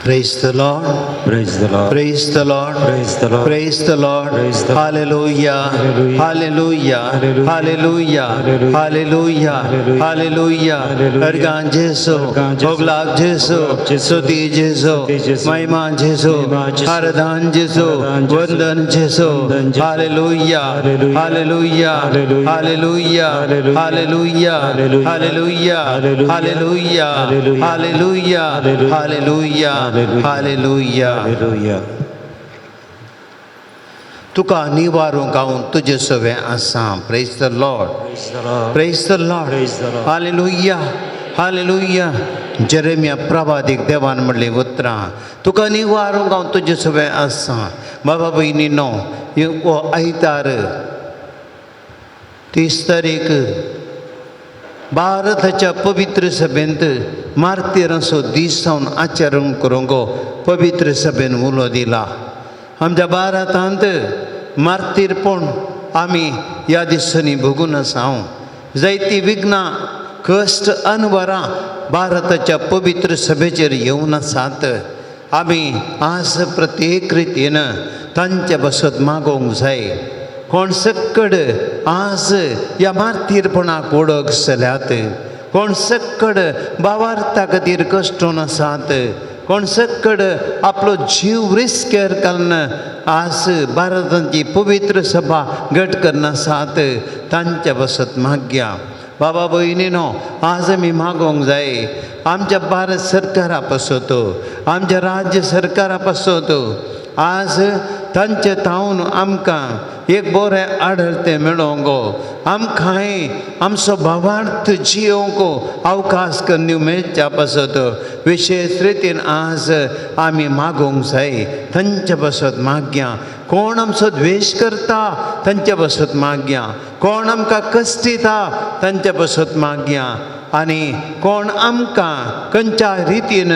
Praise the Lord. Praise the Lord. Praise the Lord. Praise the Lord. Praise the Lord. Praise the Lord. Hallelujah. Hallelujah. Hallelujah. Hallelujah. Hallelujah. Hallelujah. Hallelujah. Hallelujah. Hallelujah. Hallelujah. अर्गां जेसू, अर्गां जेसू, होगलाक जेसू, होगलाक जेसू, स्तुती जेसू, स्तुती जेसू, महिमा जेसू, महिमा जेसू, आराधन जेसू, आराधन जेसू, वंदन जेसू. वंदन जेसू. Hallelujah. Hallelujah. Hallelujah. Hallelujah. Hallelujah. Hallelujah. Hallelujah. Hallelujah. Hallelujah. Hallelujah. Hallelujah. Hallelujah. Hallelujah. Hallelujah. Hallelujah. Hallelujah. तुका निवारूंक हांव तुजे सवें आसा. Praise the Lord. Praise the Lord. Praise the Lord. Praise the Lord. Hallelujah. Hallelujah. Jeremiah प्रभादीक देवान म्हणली उतरां, तुका निवारूंक हांव तुजे सवें आसा. बाबा भयणीनो, हो आयतार 30 तारीख भारताच्या पवित्र सभेंत मार्तीरांचो दीस जावन आचरण करूंक पवित्र सभेन उलो दिला. आमच्या भारतांत मार्तीरपण आमी ह्या दिसांनी भोगून आसा. हांव जायतीं विघ्नां, कश्ट, अनवरां भारताच्या पवित्र सभेचेर येवन आसात. आमी आज प्रत्येक रितीन तांचे बसत मागोवंक जाय. कोण सक्कड आज ह्या मार्तीरपणाक वळख जाल्यात, कोण सक्कड भावार्था खातीर कश्टून आसात, कोण सक्कड आपलो जीव रिस्केर घालून आज भारताची पवित्र सभा घट करून आसात, तांच्या बसत मागया. बाबा भयणीनो, आज आमी मागोवंक जाय आमच्या भारत सरकारा पासत, आमच्या राज्य सरकारा पासत. आज तांचे तावन आमकां एक बरें आडळतें मेळोंक, आमकांय आमचो भावार्थ जियोवंक अवकाश करून मेळच्या पासत विशेष रितीन आज आमी मागोवंक जाय. तांचे पासत मागया. कोण आमचो द्वेश करता तांचे पासत मागया, कोण आमकां कश्ट दिता तांचे पासत मागया, आनी कोण आमकां खंयच्या रितीन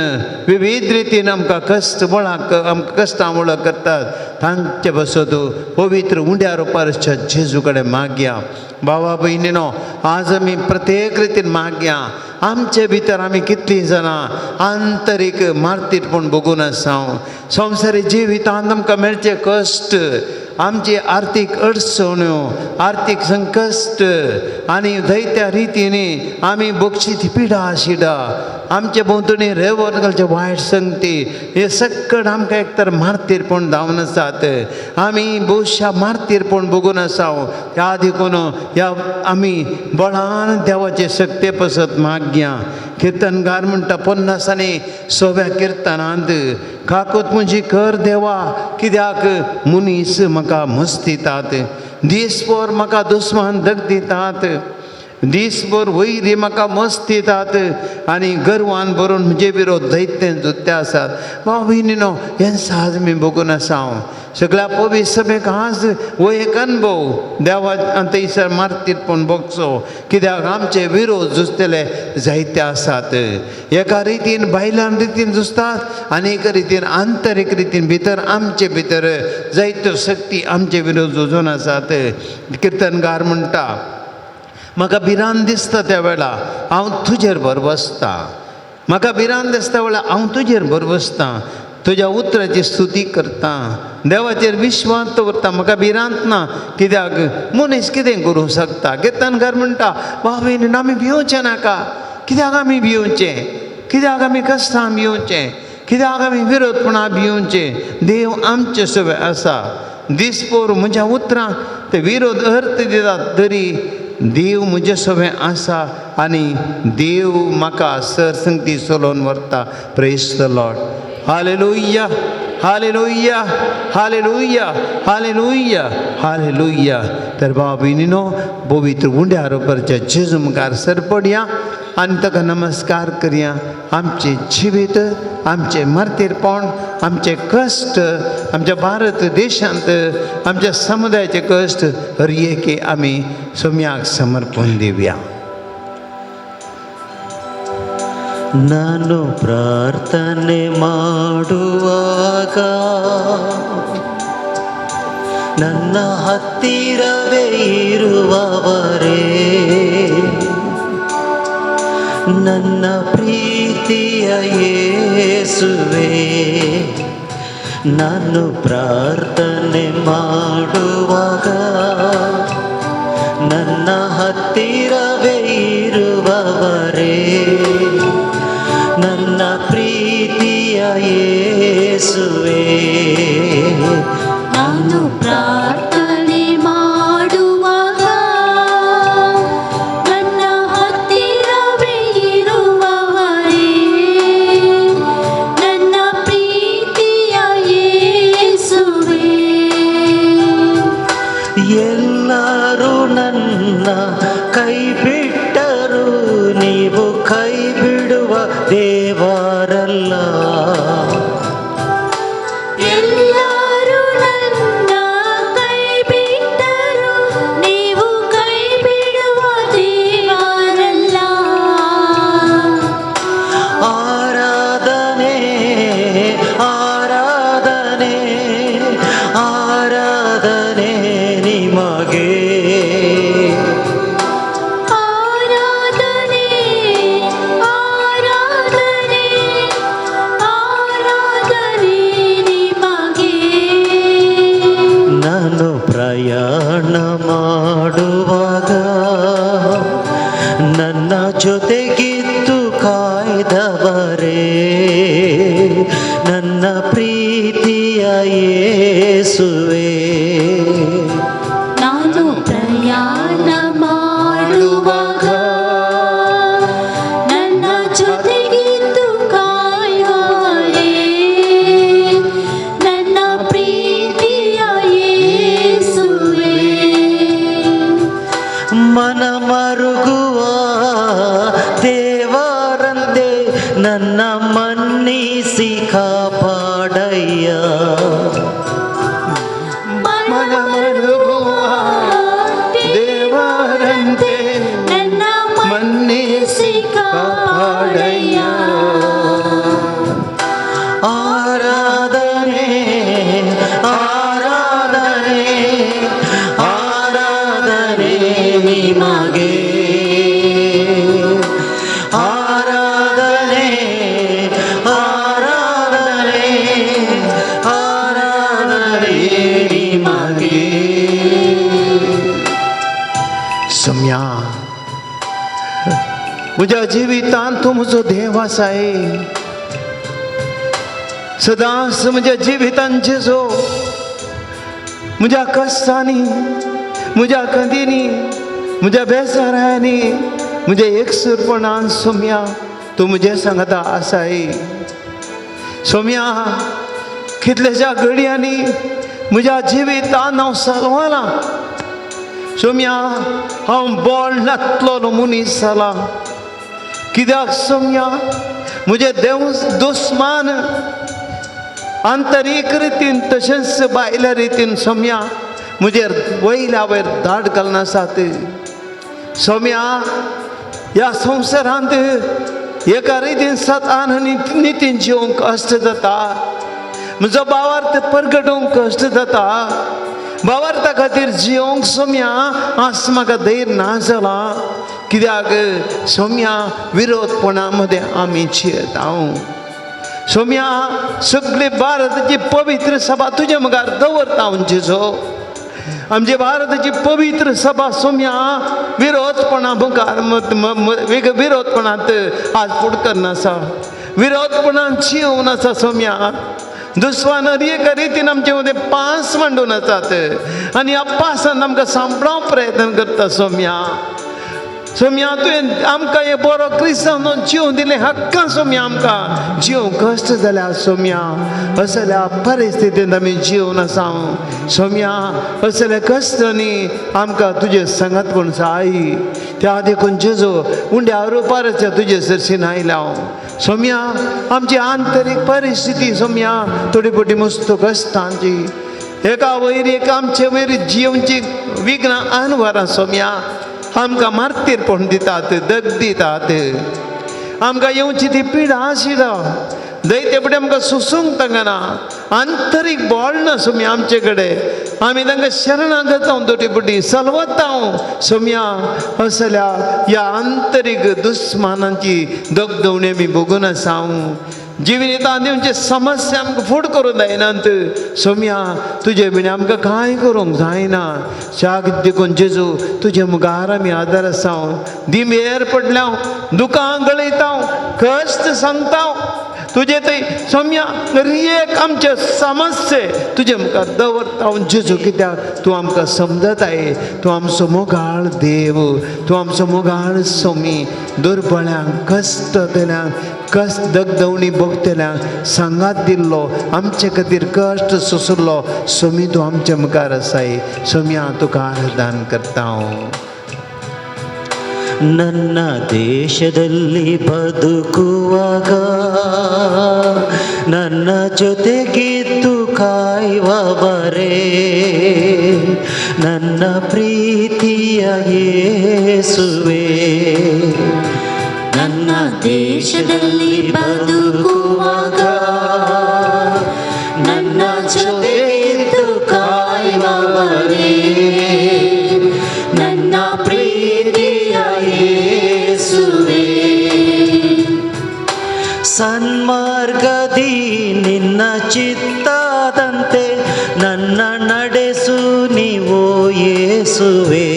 विविध रितीन आमकां कश्ट वळख आमकां कश्टां वळख करतात तांचे पासत पवित्र उंड्या रुपारच्या जेजू कडेन मागया. भावा भयणीनो, आज आमी प्रत्येक रितीन मागया. आमचे भितर आमी कितलीं जाणां आंतरीक मार्तीरपण भोगून आसा. संवसारी जिवितांत आमकां मेळचे कश्ट, आमची आर्थीक अडचण्यो, आर्थीक संकश्ट आनी जायत्या रितींनी आमी भोगची ती पिडा शिडा, आमचे भोंवतणी रेवर घालचे वायट संगती, हे सक्कड आमकां एक तर मार्तीरपण जावन आसात. आमी भोवशा मार्तीरपण भोगून आसा. ह्या देखून ह्या आमी बळान देवाचे शक्ते पसत मागया. किर्तनगार म्हणटा 50 आनी 6व्या किर्तनांत, काकूत म्हजी कर देवा, कित्याक मनीस म्हाका मस्तितात, दीसभर म्हाका दुस्मान दग दितात, दीसभर वैरी म्हाका मस्त दितात आनी गर्वान भरून म्हजे विरोध दैत्य जुत्ते आसात. भाव भयणीनो, हें साज आमी भोगून आसा. हांव सगळ्या पवित्र सभेक आज हो एक अनुभव देवा थंयसर मार्तीरपण भोगचो, कित्याक आमचे विरोध झुजतले जायते आसात. एका रितीन भायल्यान रितीन झुजतात आनी एका रितीन आंतरीक रितीन भितर आमचे भितर जायत्यो शक्ती आमचे विरोध झुजून आसात. किर्तनगार म्हणटा, म्हाका भिरांत दिसता त्या वेळा हांव तुजेर भरवसता, म्हाका भिरांत दिसता वेळा हांव तुजेर भरवसता, तुज्या उतराची स्तुती करता, देवाचेर विश्वास दवरता, म्हाका भिरांत ना, कित्याक मनीस कितें करूंक शकता. किर्तनकार म्हणटा, भाव आमी भिवचें नाका. कित्याक आमी भिवचें? कित्याक आमी कश्टां भिवचें? कित्याक आमी विरोधपणा भिवचें? देव आमचे सगळे आसा. दीसभर म्हज्या उतरांक ते विरोध अर्थ दितात तरी देव म्हजे सगळें आसा आनी देव म्हाका सरसंगती चलोवन व्हरता. Praise the Lord. Hallelujah. Hallelujah. Hallelujah. Hallelujah. Hallelujah. तर भाव भयणीनो, पवित्र उंड्या रोपरच्या जेजू मुखार सरपडया आनी ताका नमस्कार करया. आमचें जिवीत, आमचें मार्तीरपण, आमचे कश्ट, आमच्या भारत देशांत आमच्या समुदायाचे कश्ट हर एके आमी सोम्याक समर्पण दिवया. ನಾನು ಪ್ರಾರ್ಥನೆ ಮಾಡುವಾಗ ನನ್ನ ಹತ್ತಿರವೇ ಇರುವವರೇ, ನನ್ನ ಪ್ರೀತಿಯ ಪ್ರೀತಿಯ ಯೇಸುವೆ, ನಾನು ಪ್ರಾರ್ಥನೆ ಮಾಡುವಾಗ ನನ್ನ ಹತ್ತಿರವೇ ಇರುವವರೇ, ನನ್ನ ಪ್ರೀತಿಯ ಯೇಸುವೆ. ನಾನು ಪ್ರಾರ್ಥನೆ ಮಾಡುವಾಗ ನನ್ನ ಹತ್ತಿರವೇ ಇರುವವರೇ, ನನ್ನ ಪ್ರೀತಿಯ ಯೇಸುವೆ. ಎಲ್ಲರೂ ನನ್ನ ಕೈ ಬಿಟ್ಟರು, ನೀವು ಕೈ ಬಿಡುವ ದೇವರಲ್ಲ. ಎಲ್ಲರೂ ನನ್ನ ಕೈ ಬಿಟ್ಟರು, ನೀವು ಕೈ ಬಿಡುವ ದೇವರಲ್ಲ. ಆರಾಧನೆ, ಆರಾಧನೆ, ಆರಾಧನೆ ನಿಮಗೆ. ಆರಾಧನೆ, ಆರಾಧನೆ, ಆರಾಧನೆ ನಿಮಗೆ. ನಾನು ಪ್ರಯಾಣ ಮಾಡುವಾಗ ನನ್ನ ಜೊತೆಗಿದ್ದು ಕಾಯ್ದವರೇ, ನನ್ನ ಪ್ರೀತಿಯ ಯೇಸುವೆ. ನಾನು ಪ್ರಯಾಣ ಮಾಡುವಾಗ ನನ್ನ ಜೊತೆಗಿದ್ದು ಕಾಯುವರೇ, ನನ್ನ ಪ್ರೀತಿಯ ಯೇಸುವೆ. ಮನ ಮರುಗುವ ದೇವರಂತೆ ನನ್ನ ಮನ್ನಿಸಿ ಕಾಪಾಡಯ್ಯ. ಮನ ಮರುಗುವ ದೇವರಂತೆ ನನ್ನ ಮನ್ನಿಸಿ ಕಾಪಾಡಯ್ಯ. ಆರಾಧನೆ, ಆರಾಧನೆ, ಆರಾಧನೆ ನಿಮಗೆ. ಆರಾಧನೆ, ಆರಾಧನೆ, ಆರಾಧನೆ ನಿಮಗೆ. सोम्या, म्हज्या जिवितांत तूं म्हजो देव आसाय. सदांच म्हज्या जिवितांत जेजो, म्हज्या कश्टांनी, म्हज्या खंदींनी, म्हज्या बेजारांनी, म्हज्या एकसूरपणान सोम्या तूं म्हजे सांगता आसाय. सोम्या, कितल्याश्या घडयांनी म्हज्या जिवितान हांव सलवलां. सोम्या, हांव बोळ नातलो मनीस जाला. कित्याक सोम्या, म्हजे देव दुस्मान आंतरीक रितीन तशेंच भायल्या रितीन सोम्या म्हजेर वयल्या वयर दाट घालून आसात. सोम्या, ह्या संवसारांत एका रितीन सतान आनी नितीन जिवंक कश्ट जाता. म्हजो भावार्थ परगटोवंक कश्ट जाता. भावार्था खातीर जिवंक सोम्या आज म्हाका धैर्य ना जाला. कित्याक सोम्या, विरोधपणा मदें आमी जियेता. सोम्या, सगळे भारताची पवित्र सभा तुज्या मुखार दवरता हांव जेजो. आमचे भारताची पवित्र सभा सोम्या विरोधपणा मुखार विरोधपणांत आज फुडकन्न आसा, विरोधपणान जिवन आसा. सोम्या, दुस्मान हर एका रितीन आमचे मदें पास मांडून आसात आनी ह्या पासान आमकां सांपडावंक प्रयत्न करता. सोम्या, सोम्या, तुवें आमकां हे बरो क्रिस्तांव जीव दिलें हक्कां. सोम्या, आमकां जीव कश्ट जाल्या. सोम्या, असल्या परिस्थितींत आमी जिवन आसा. सोम्या, असल्या कश्टांनी आमकां तुजें सांगातपण जाय. त्या देखून जेजो, उंड्या रुपाराच्या तुजे सरशीन आयल्या हांव. सोम्या, आमची आंतरीक परिस्थिती सोम्या थोडी पटी मस्त कश्टांची, एका वयर एक आमचे वयर जिवची विघ्नां अनवरां. सोम्या, आमकां मार्तीरपण दितात, दग दितात. आमकां येवची ती पिडा आशिल्लो दैते फुडें आमकां सोसूंक तांकां आंतरीक बळ ना सोम्या आमचे कडेन. आमी तांकां शरणागत जावन दोटी पुटी सलवता सोम्या. असल्या ह्या आंतरीक दुस्मानांची दगदवणी आमी भोगून आसा. जिवितांत दिवचे समस्या आमकां फूड करूंक जायनात सोम्या. तुजे विणे आमकां कांय करूंक जायना. शाग देखून जेजू तुजे मुखार आमी आदार आसा. दिमेर पडल्या, दुकां गळयता, कश्ट सांगता तुजे थंय सोम्या. एक आमचे समस्ये तुजे मुखार दवरता जेजू, कित्याक तूं आमकां समजताय. तूं आमचो मोगाळ देव, तूं आमचो मोगाळ सोमी. दुर्बळ्यांक, कश्ट दिल्यांक, कश्ट दगदवणी भोगतल्यांक सांगात दिल्लो, आमचे खातीर कश्ट सोंसलो सोमी तूं आमचे मुखार आसाय सोम्या. तुका आराधन करता हांव. ನನ್ನ ದೇಶದಲ್ಲಿ ಬದುಕುವಾಗ ನನ್ನ ಜೊತೆಗಿದ್ದು ಕಾಯುವವರೇ, ನನ್ನ ಪ್ರೀತಿಯ ಯೇಸುವೆ. ನನ್ನ ದೇಶದಲ್ಲಿ ಬದುಕುವಾಗ ನನ್ನ ಜೊತೆಗಿದ್ದು ಕಾಯುವವರೇ, ನನ್ನ ಪ್ರೀತಿಯ ಯೇಸುವೆ. ಸನ್ಮಾರ್ಗದಿ ನಿನ್ನ ಚಿತ್ತದಂತೆ ನನ್ನ ನಡೆಸು ನೀವು ಯೇಸುವೆ.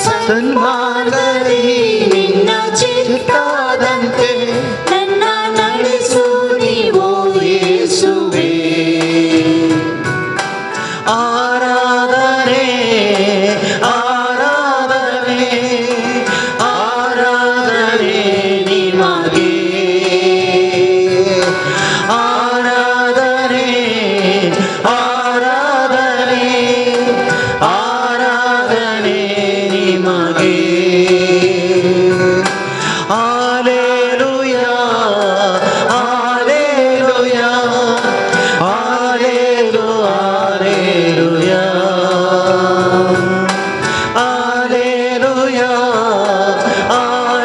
ಸನ್ಮಾರ್ಗದಿ ನಿನ್ನ ಚಿತ್ತದಂತೆ ನನ್ನ ನಡೆಸು ನೀವು ಯೇಸುವೆ. ಆರಾಧನೆ, ಆರಾಧನೆ, ಆರಾಧನೆ ನಿಮಗೆ. ಆರಾಧನೆ, ಆರಾಧನೆ, ಆರಾಧನೆ ನಿಮಗೆ. Hallelujah, hallelujah, hallelujah, hallelujah, hallelujah,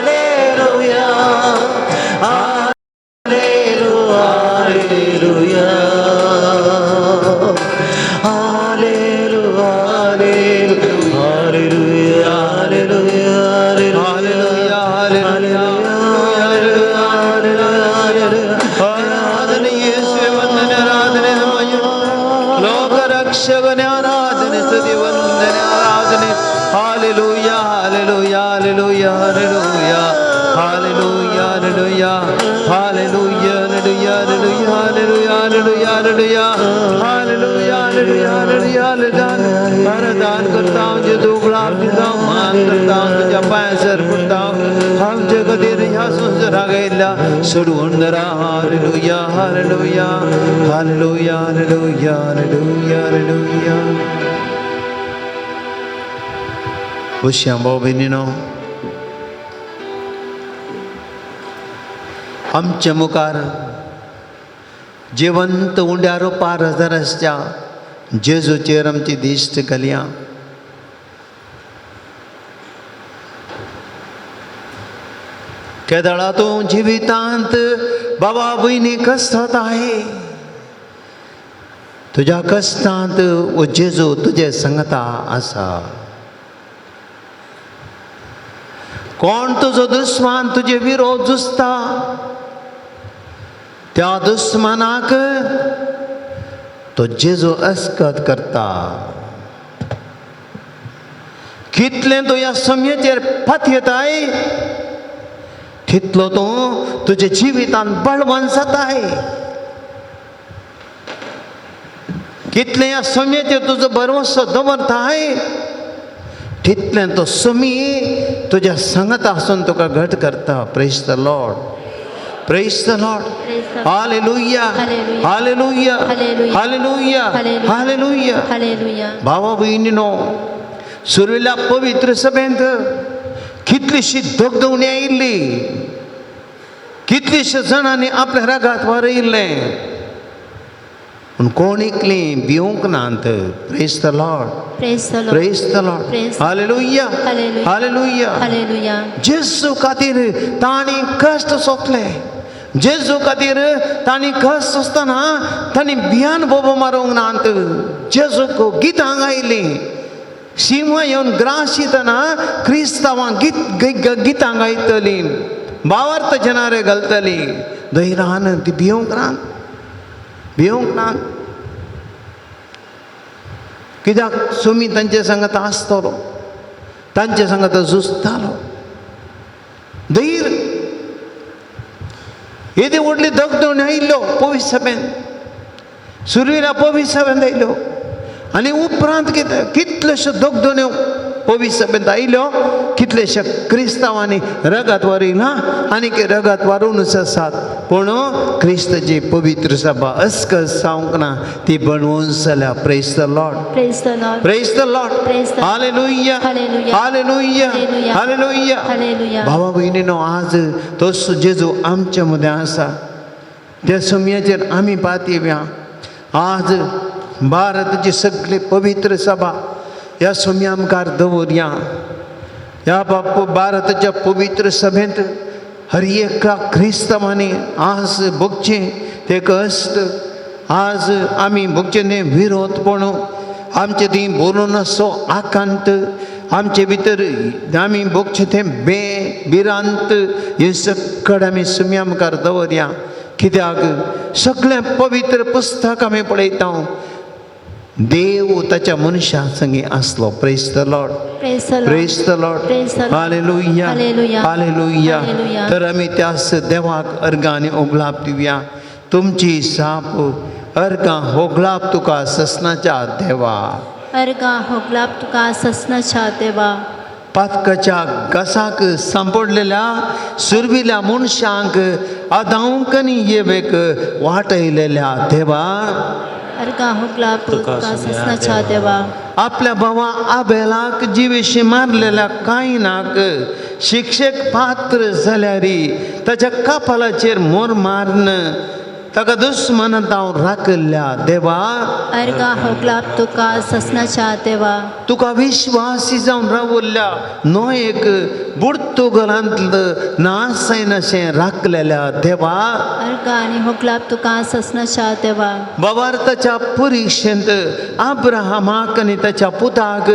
hallelujah, hallelujah, hallelujah, hallelujah, hallelujah, hallelujah, hallelujah. Hallelujah, hallelujah, hallelujah. ಆರಾಧನೆ ಯೇಸುವೆ, ವಂದನೆ, ಆರಾಧನೆ. ಲೋಕ ರಕ್ಷಕನೇ, ಆರಾಧನೆ, ಸ್ತುತಿ, ವಂದನೆ, ಆರಾಧನೆ. Hallelujah, hallelujah, hallelujah, hallelujah, hallelujah, hallelujah, hallelujah, hallelujah, hallelujah, hallelujah, hallelujah, hallelujah, hallelujah, hallelujah, hallelujah. आराधन करता जेजू, गुलाब दिता, मान करता, तुझ्या पांयासर पडटा. आमचे खातीर ह्या संवसाराक आयिल्ल्या सोडून धरा. Hallelujah, hallelujah, hallelujah, hallelujah, hallelujah, hallelujah. बसया भाव भयणीनो. आमच्या मुखार जिवंत उंड्या रुपार हजर आसच्या जेजूचेर आमची दिश्ट घालया. केदळा तूं जिवितांत बाबा भयणी कश्टांत आहे, तुज्या कश्टांत ओ जेजू तुजे संगता आसा. कोण तुजो दुस्मान तुजे विरोध झुजता, त्या दुस्मानाक तो जेजू अस्कत करता. कितलें तूं ह्या समयेचेर पातयेताय, तितलो तूं तुज्या जिवितांत बळवंत जाताय. कितलें ह्या समयेचेर तुजो भरवंसो दवरताय, तितलें तो समी तुज्या सांगता आसून तुका घट करता. Praise the Lord, praise the Lord. Praise the Lord. Hallelujah. Hallelujah. Hallelujah. Hallelujah. Hallelujah. Hallelujah. Hallelujah. Hallelujah. भावा भयणीनो, सुर्वेल्या पवित्र सभेंत कितलीशी दगदवणी आयिल्ली, कितलीश्या जाणांनी आपल्या रागात वारयिल्लें, पूण कोण एकली भिवंक नात. Praise the Lord. Praise the Lord. Praise the Lord. Praise- hallelujah. Hallelujah. Hallelujah. Hallelujah. जेजू खातीर तांणी कश्ट सोंसले. जेजू खातीर तांणी कश्ट सोंसतना तांणी भियान बोबो मारूंक नात. जेजूक गितां गायलीं. शिंव येवन ग्राशितना क्रिस्तांवां गितां गायतलीं, भावार्थ जनारे घालतलीं. धैरान ती भियोंक नात, भियोंक नात. कित्याक सुमी तांचे सांगात आसतलो, तांचे सांगात झुजतालो. धैर येदी व्हडली दगदण आयिल्लो पवित्र सभेन, सुरवेला पवित्र सभेंत आयल्यो आनी उपरांत कितें कितल्योश्यो दगदण्यो पवित्र सभेंत आयल्यो. कितलेश्या क्रिस्तांवांनी रगत वारयलां आनी रगत वारोवनूच आसात. पूण क्रिस्ताची पवित्र सभा अस्कस जावंक ना, ती बनवून जाल्या. Praise the Lord. Praise the Lord. Praise the Lord. Praise the Lord. Hallelujah. Hallelujah. Hallelujah. Hallelujah. Hallelujah. Hallelujah. भावा भयणीनो, आज तोच जेजू आमच्या मदें आसा. त्या समयाचेर आमी पातयेया. आज भारताची सगळी पवित्र सभा ह्या समया मुखार दवरया. ह्या बाप भारताच्या पवित्र सभेंत हर एका क्रिस्तांवांनी आज भोगचें तें कश्ट, आज आमी भोगचें तें विरोधपण, आमचे ती बोलून आसचो आकांत, आमचे भितर आमी भोगचें तें बे भिरांत, हें सगळें आमी सुम्या मुखार दवरया. कित्याक सगळें पवित्र पुस्तक आमी पळयता, देव ताच्या मनशा संगी आसलो. Praise the Lord. Praise the Lord. Praise the Lord. Praise the Lord. Hallelujah. Hallelujah. Hallelujah. Hallelujah. तर आमी त्याच देवाक अर्गां आनी ओगलाप दिवया. तुमची साप अर्गां होगलाप तुका ससनाच्या देवा. अर्गा होगलाप तुका ससनाच्या देवा. पातकाच्या घसाक सांपडलेल्या सुरविल्या मनशांक आदावंक आनी येवेक वाटयलेल्या देवा. अर्गा होगलाप तुका तुका ससनाच्या देवा. आपल्या भावा आबेलाक जिवेशी मारलेल्या कायनाक शिक्षक पात्र जाल्यार ताच्या कपालाचेर मोर मारन ताका दुस्मनांत हांव राखिल्ल्या देवा. अर्गा होगलाप तुका ससनाच्या देवा. तुका विश्वासी जावन रावल्ल्या न्हय एक बुडतुगलांतलो नाश जायनाशें राखलेल्या देवा. अर्गा आनी होगलाप तुका ससनाच्या देवा. बाबार ताच्या परिक्षेंत आब्राहामाक आनी ताच्या पुताक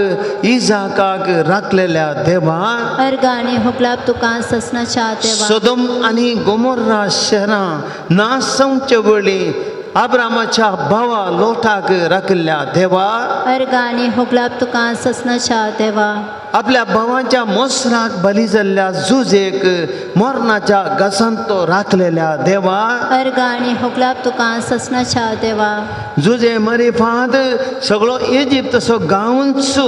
इजाकाक राखलेल्या देवा. अर्गा आनी होगलाप तुका ससनाच्या देवा. सोदम आनी गोमोर्रा शहरां नाश जावचे वेळी आब्रामाच्या भावा लोटाक राखिल्ल्या देवा. अर्गा आनी होगलाप तुका ससनाच्या देवा. आपल्या भावाच्या मोसराक बली जाल्ल्या जुजेक मरणाच्या घासांत तो राखलेल्या देवा. अर्गा आनी होगलाप तुका ससनाच्या देवा. जुजे मरिफाद सगळो इजिप्त तसो गांवच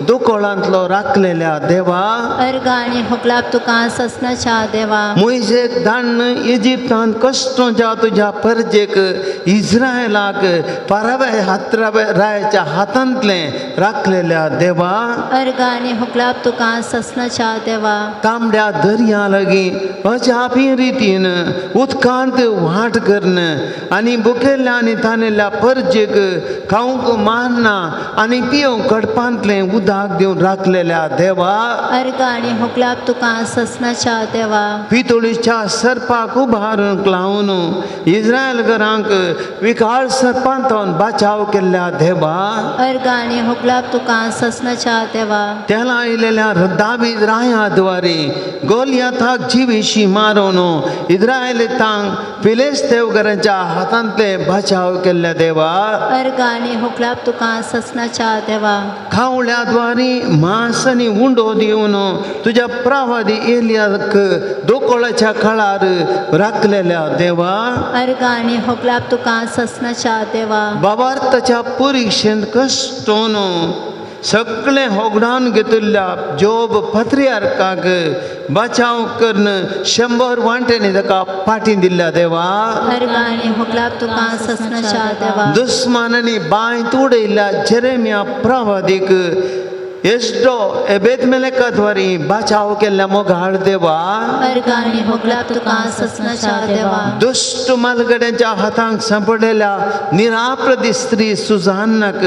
दुकोळांतलो राखलेल्या देवा. अर्गा आनी होगलाप तुका ससनाच्या देवा. मोयजेक धाडून इजिप्तांत कश्टोच्या तुज्या परजेक इस्रायलाक पाराव्या हातराव्या रायाच्या हातांतलें राखलेल्या देवा. अर्गा आनी होगलाप तुका ससनाच्या देवा. तांबड्या दर्या लागीं अजापी रितीन उदकांत वाट करून आनी बुकेल्ल्या आनी तानेल्ल्या परजेक खावंक मारना आनी पिवंक कडपांतलें उदक दिवन राखलेल्या देवा. अर्गा आनी होगलाप तुका ससनाच्या देवा. पितोळीच्या सर्पाक उबारूंक लावन इस्रायल घरांक विकाळ सर्पांतून बाचाव केल्ल्या देवा. अर्गा आनी होगलाप तुका ससनाच्या देवा. त्याला आयलेल्या दावीद रायाद्वारे गोलियाथाक जिवेशी मारून इस्रायलितांक फिलिस्तेवघरांच्या हातांतले बचाव केल्ल्या देवा. अर्गा आनी होगलाप तुका ससनाच्या देवा. खावळ्याद्वारे मांस आनी उंडो दिवन तुज्या प्रवादी एलियाक दोकोळाच्या काळार राखलेल्या देवा. अर्गा आनी होगलाप तुका ससनाच्या देवा. बाबार्थाच्या परिक्षेंत कश्टोन सगळें होगडावन घेतिल्ल्या जोब पत्रियार्काक बचाव करून 100 वांट्यांनी ताका फाटीं दिल्ल्या देवा. अर्गा आनी होगलाप तुका ससनाच्या देवा. दुस्मानांनी बांयत उडयल्ल्या जेरेमिया प्रवादीक एसडो एबेद मेलेकाद्वारी बाचाव केल्ल्या मोगाळ देवा, अर्गां आनी होगलाप तुका ससनाच्या देवा, दुश्ट मालगड्यांच्या हातांक सांपडलेल्या निराप्रदी स्त्री सुजान्नाक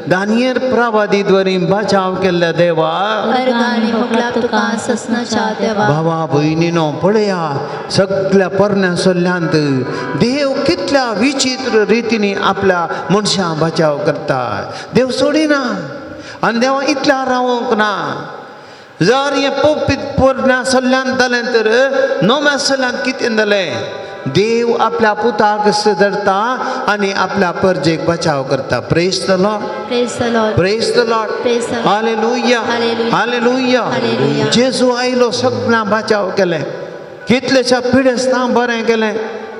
दानियर प्रवादी द्वारी बचाव केल्ल्या देवा, अर्गां आनी होगलाप तुका ससनाच्या देवा, भावा भयणीनो पळया सगळ्या पोरण्या सल्ल्यांत देव कितल्या विचित्र रितीनी आपल्या मनशां बचाव करता. देव सोडिना आनी देवा इतल्या रावंक ना. जर हें पोपीत पोरण्या सल्ल्यान जालें तर नव्या सल्ल्यान कितें जालें? देव आपल्या पुताक धरता आनी आपल्या परजेक बचाव करता. Praise the Lord, praise the Lord, praise the Lord, praise the Lord, hallelujah, hallelujah, hallelujah. Hallelujah. जेजू आयलो सगळ्यां बचाव केलें, कितलेशा पिडेस्तां बरें केलें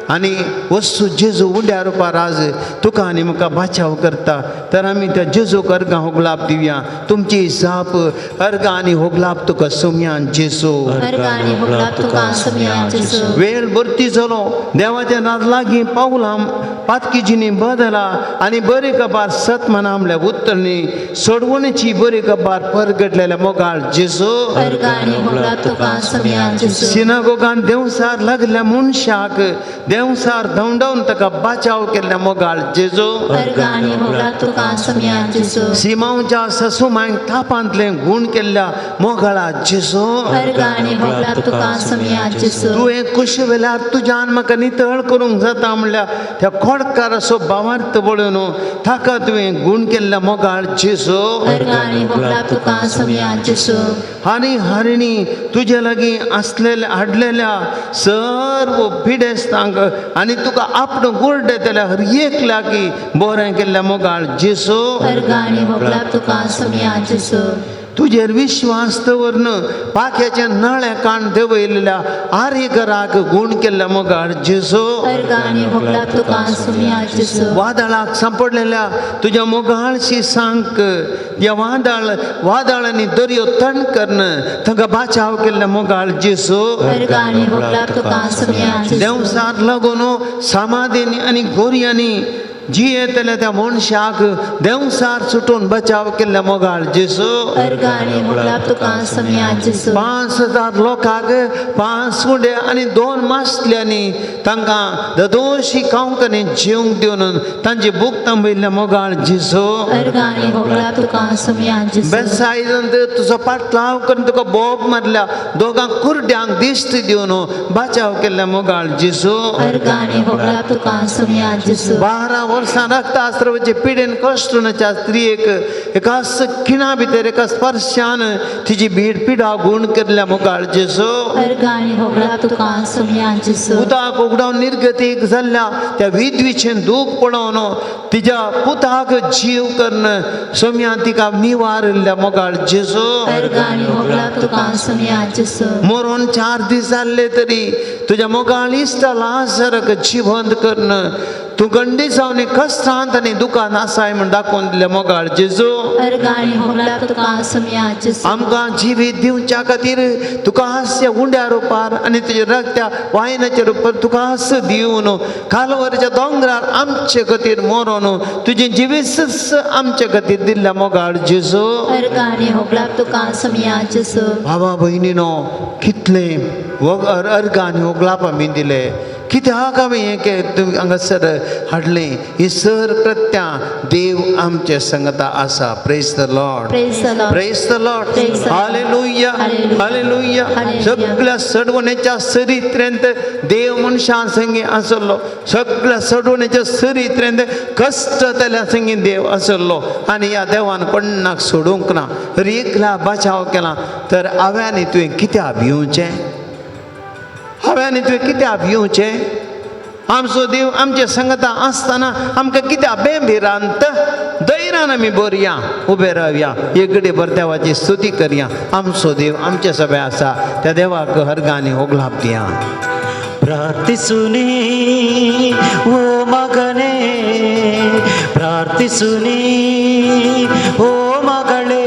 आनी वस्तू जेजू उंड्या रुपार आज तुका आनी म्हाका बचाव करता. तर आमी त्या जेजूक अर्गां होगलाप दिवया. तुमची जाप अर्गां आनी होगलाप तुका सुमयान जेजू. अर्गां आनी होगलाप तुका सुमयान जेजू. वेळ भरती जालो देवाच्या नाद लागीं पावलां पातकीजिनी बदला आनी बरी कबार सत मना म्हणल्यार उत्तरणी सोडवणीची बरी कबार परगटलेल्या मोगाळ जेजू. अर्गां आनी होगलाप तुका सुमयान जेजू. सिनागोगान देंवसार लागल्या मनशाक देंवसार धांवडावन ताका बाचाव केल्ल्या मोगाळ जेजू. अर्गां आनी होगलाप तुका सुमयान जेजू. सिमांवच्या ससुमांक तापांतलें गूण केल्ल्या मोगाळा जेजू. अर्गां आनी होगलाप तुका सुमयान जेजू. तुवें कुशी वेल्यार तुज्यान म्हाका नितळ करूंक जाता म्हणल्यार त्या खोडकाराचो भावार्थ पळोवन ताका तुवें गूण केल्ल्या मोगाळ जेजू. अर्गां आनी होगलाप तुका सुमयान जेजू. आनी हरिणी तुजे लागीं आसलेल्या हाडलेल्या सर्व पिडेस्तांक आनी तुका आपलो गुर्डे जाल्यार हर एक लागीं बरें केल्ल्या मोगाळ जेजू. अर्गां आनी होगलाप तुका सुमयान जेजू. तुजेर विश्वास दवरून पाख्याच्या नळ्या कान देवयलेल्या आर्यकराक गूण केल्ल्या मोगाळ जेजू. अर्गां आनी होगलाप तुका सुमयान जेजू. वादळाक सांपडलेल्या तुज्या मोगाळशी सांग ह्या वादळ वादळांनी दर्यो तण करून तांकां बाचाव केल्ल्या मोगाळ जेजू. अर्गां आनी होगलाप तुका सुमयान जेजू. देंवसार लागून सामाधीनी आनी गोरयांनी जियेतल्या त्या मनशाक देंवसार सुटून बचाव केल्ल्या मोगाळ जेजू. अर्गां आनी होगलाप तुका सुमयान जेजू. 5000 लोकांक 5 उंडे आनी 2 मासल्यांनी तांकां ददोशी कांवकांनी जेवंक दिवन तांची भूक थांबयल्ल्या मोगाळ जेजू. अर्गां आनी होगलाप तुका सुमयान जेजू. बेसायदांत तुजो पाटलाव करून तुका बोब मारल्या दोगां कुरड्यांक दिश्ट दिवन बाचाव केल्ल्या मोगाळ जेजू. अर्गां आनी होगलाप तुका सुमयान जेजू. 12 वर्सां रक्तास्रावाचे पिडेन कश्टनाच्या स्त्रियेक एका खिणा भितर एका स्पर्शान तिची भीड पिडा गूण केल्ल्या मोगाळ जेजू. अर्गां आनी होगलाप तुका सुमयान जेजू. पुताक उगडावन निर्गतीक जाल्ल्या त्या विधवीचें दूख पळोवन तिच्या पुताक जीव करून सोम्या तिका निवारिल्ल्या मोगाळ जेजू. अर्गां आनी होगलाप तुका सुमयान जेजू. मरोन 4 दीस जाल्ले तरी तुज्या मोगाळ इश्टा लाजरक जिवंत करून तूं गंडी जावन कश्टांत आनी दुकान आसाय म्हूण दाखोवन दिल्या मोगाळ जेजू. अर्गां आनी होगलाप तुका सुमयान जेजू. आमकां जिवीत दिवच्या खातीर तुका हास्य उंड्या रुपार आनी तुज्या रक्त्या वायनाच्या रुपार तुका हास्य दिवन कालवरच्या दोंगरार आमचे खातीर मरोन तुजें जिवीत आमचे खातीर दिल्ल्या मोगाळ जेजू. अर्गां आनी होगलाप तुका सुमयान जेजू. बाबा भयणीनो कितले अर्गां आनी होगलाप आमी दिले कित्याक आमी हें तुमी हांगासर हाडलें ही सर कृत्यां देव आमचे संगता आसा. Praise the Lord, praise the Lord, praise the Lord, Praise the Lord. Hallelujah, hallelujah. Hallelujah. सगळ्या सडवणेच्या सरित्रेंत देव मनशां संगी आसलो. सगळ्या सडवणेच्या सरित्रेंत कश्ट जाल्या संगी देव आसलो आनी ह्या देवान कोणाक सोडूंक ना, एकला बचाव केला. तर हांवें तुवें कित्याक भिवचें? हांवें तुवें कित्याक भिवचें? आमचो देव आमचे संगता आसतना आमकां कित्याक बेभिरांत? धैर्यान आमी बरया, उबे रावया, एकडे बर देवाची स्तुती करया. आमचो देव आमचे सभे आसा, त्या देवाक हरगांनी होगलाप दिया. ಪ್ರಾರ್ಥಿಸುನಿ ಓ ಮಗನೇ, ಪ್ರಾರ್ಥಿಸುನಿ ಓ ಮಗಳೇ,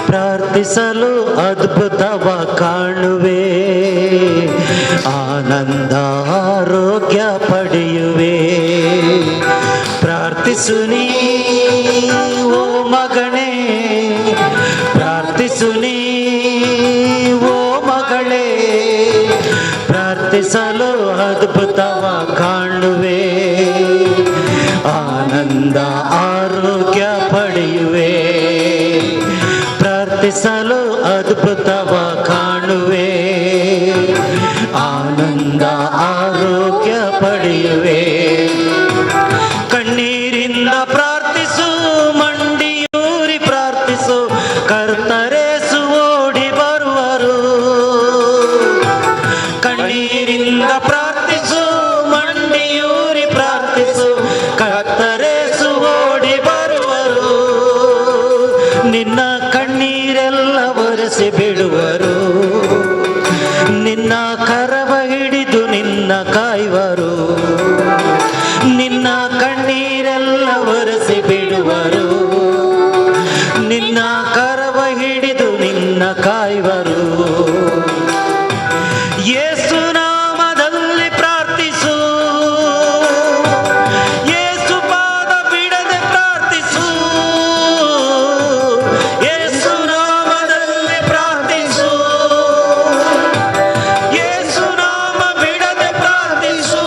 ಪ್ರಾರ್ಥಿಸಲು ಅದ್ಭುತವ ಕಾಣುವೆ, ಆನಂದ ಆರೋಗ್ಯ ಪಡೆಯುವೆ. ಪ್ರಾರ್ಥಿಸುನಿ ಓ ಮಗನೇ, ಪ್ರಾರ್ಥಿಸು ನೀ ಓ ಮಗಳೇ, ಪ್ರಾರ್ಥಿಸಲು ಅದ್ಭುತವ ಕಾಣುವೆ, ಆನಂದ ಆರೋಗ್ಯ ಪಡೆಯುವೆ. ಪ್ರಾರ್ಥಿಸಲು ಅದ್ಭುತವ ಕಾಣುವೆ, ಆನಂದ ಆರೋಗ್ಯ ಪಡೆಯುವೆ. ಕಣ್ಣೀರಿಂದ ಪ್ರಾರ್ಥಿಸು, ಮಂಡಿಯೂರಿ ಪ್ರಾರ್ಥಿಸು, ಕರ್ತರೇಸು ಓಡಿ ಬರುವರು. ಕಣ್ಣೀರಿಂದ ಪ್ರಾರ್ಥಿಸು, ಮಂಡಿಯೂರಿ ಪ್ರಾರ್ಥಿಸು, ಕರ್ತರೇಸು ಓಡಿ ಬರುವರು. ನಿನ್ನ ಕಣ್ಣೀರೆಲ್ಲ ಒರೆಸಿ ಬಿಡುವರು, ನಿನ್ನ ಕರವ ಹಿಡಿದು ನಿನ್ನ ಕಾಯುವರು. ನಿನ್ನ ಕಣ್ಣೀರೆಲ್ಲ ಒರೆಸಿ ಬಿಡುವರು, ನಿನ್ನ ಕರವ ಹಿಡಿದು ನಿನ್ನ ಕಾಯುವರು. ಯೇಸು ನಾಮದಲ್ಲಿ ಪ್ರಾರ್ಥಿಸು, ಯೇಸು ಪಾದ ಬಿಡದೆ ಪ್ರಾರ್ಥಿಸು. ಯೇಸು ನಾಮದಲ್ಲಿ ಪ್ರಾರ್ಥಿಸು, ಯೇಸು ನಾಮ ಬಿಡದೆ ಪ್ರಾರ್ಥಿಸು.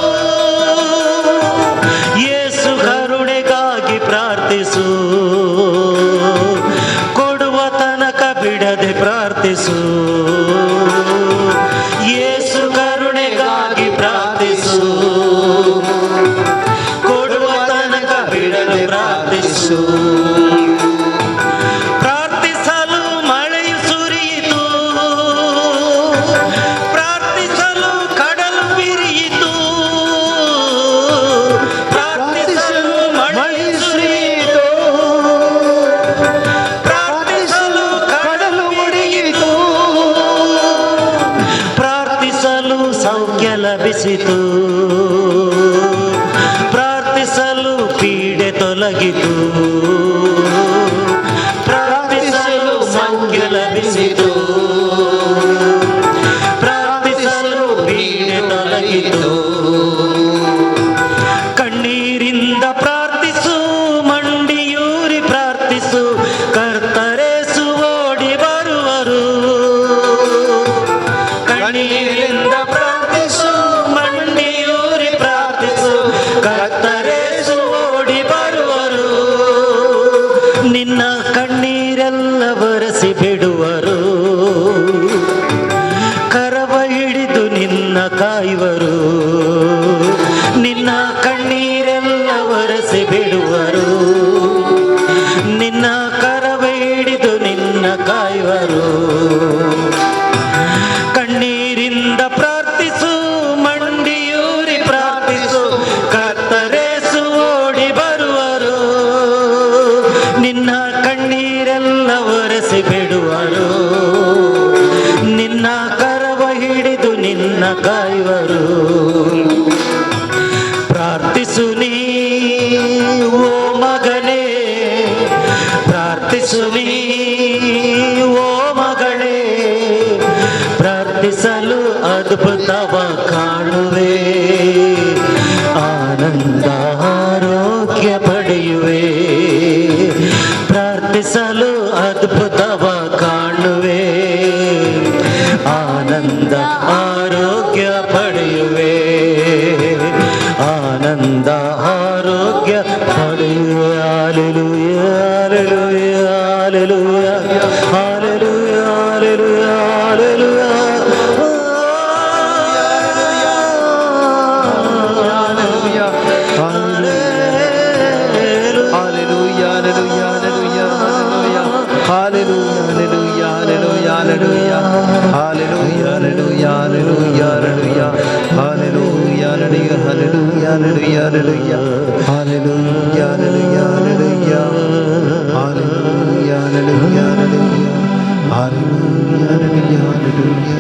ಯೇಸು ಕರುಣೆಗಾಗಿ ಪ್ರಾರ್ಥಿಸು, ಕೊಡುವ ತನಕ ಬಿಡದೆ ಪ್ರಾರ್ಥಿಸು. ಯೇಸು ಕರುಣೆಗಾಗಿ ಪ್ರಾರ್ಥಿಸು, ಕೊಡುವ ತನಕ ಬಿಡದೆ ಪ್ರಾರ್ಥಿಸು. ಪ್ರಾರ್ಥಿಸಲು ಮಳೆಯು ಸುರಿಯಿತು, ಪ್ರಾರ್ಥಿಸಲು ಕಡಲು ಬಿರಿಯಿತು. ಪ್ರಾರ್ಥಿಸಲು ಮಳೆಯು ಸುರಿಯಿತು, ಪ್ರಾರ್ಥಿಸಲು ಕಡಲು ಒಡೆಯಿತು. ಪ್ರಾರ್ಥಿಸಲು ಸೌಖ್ಯ ಲಭಿಸಿತು, ಪ್ರಾರ್ಥಿಸಲು ಪೀಡೆ ತೊಲಗಿತು. ಪ್ರಾರ್ಥಿಸಲು ಸೌಖ್ಯ ಲಭಿಸಿತು, ಪ್ರಾರ್ಥಿಸಲು ಪೀಡೆ ತೊಲಗಿತು. ಕಣ್ಣೀರಿಂದ ಪ್ರಾರ್ಥಿಸು, ಮಂಡಿಯೂರಿ ಪ್ರಾರ್ಥಿಸು, ಕರ್ತರೇಸು ಓಡಿ ಬರುವರು. ಕಣ್ಣೀರಿಂದ ಪ್ರಾರ್ಥಿಸು, ಮಂಡಿಯೂರಿ ಪ್ರಾರ್ಥಿಸು, ಕರ್ತರೇಸು ಓಡಿ ಬರುವರು. ನಿನ್ನ ಕಣ್ಣೀರೆಲ್ಲ ಒರೆಸಿ ಬಿಡುವರು, ಕರವ ಹಿಡಿದು ನಿನ್ನ ಕಾಯುವರು. ನಿನ್ನ ಕಣ್ಣೀರೆಲ್ಲ ಒರೆಸಿ ಬಿಡುವರು, ನಿನ್ನ ಕರವ ಹಿಡಿದು ನಿನ್ನ ಕಾಯುವರು. ಕಣ್ಣೀರಿಂದ ಪ್ರಾರ್ಥಿಸು, ಮಂಡಿಯೂರಿ ಪ್ರಾರ್ಥಿಸು, ಕರ್ತರೇಸು ಓಡಿ ಬರುವರು. ನಿನ್ನ ಕಣ್ಣೀರೆಲ್ಲ ಒರೆಸಿ ಬಿಡುವರು, ನಿನ್ನ ಕರವ ಹಿಡಿದು ನಿನ್ನ ಕಾಯುವರು. ಪ್ರಾರ್ಥಿಸು ನೀ ಓ ಮಗನೇ, ಪ್ರಾರ್ಥಿಸು ನೀ ಓ ಮಗಳೇ, ಪ್ರಾರ್ಥಿಸಲು ಅದ್ಭುತವ ಕಾಣುವೆ, ಆನಂದ ಆರೋಗ್ಯ ಪಡೆಯುವೆ. ಪ್ರಾರ್ಥಿಸಲು ಅದ್ಭುತವ ಕಾಣುವೆ, ಆನಂದ ಆರೋಗ್ಯ ಪಡೆಯುವೆ. ಆನಂದ ಆರೋಗ್ಯ ಪಡೆಯುವೆ. Hallelujah, hallelujah, hallelujah, hallelujah, hallelujah, hallelujah. Hallelujah, hallelujah, hallelujah, hallelujah, hallelujah, hallelujah, hallelujah, hallelujah, hallelujah, hallelujah, hallelujah, hallelujah, hallelujah, hallelujah, hallelujah, hallelujah, hallelujah, hallelujah, hallelujah, hallelujah.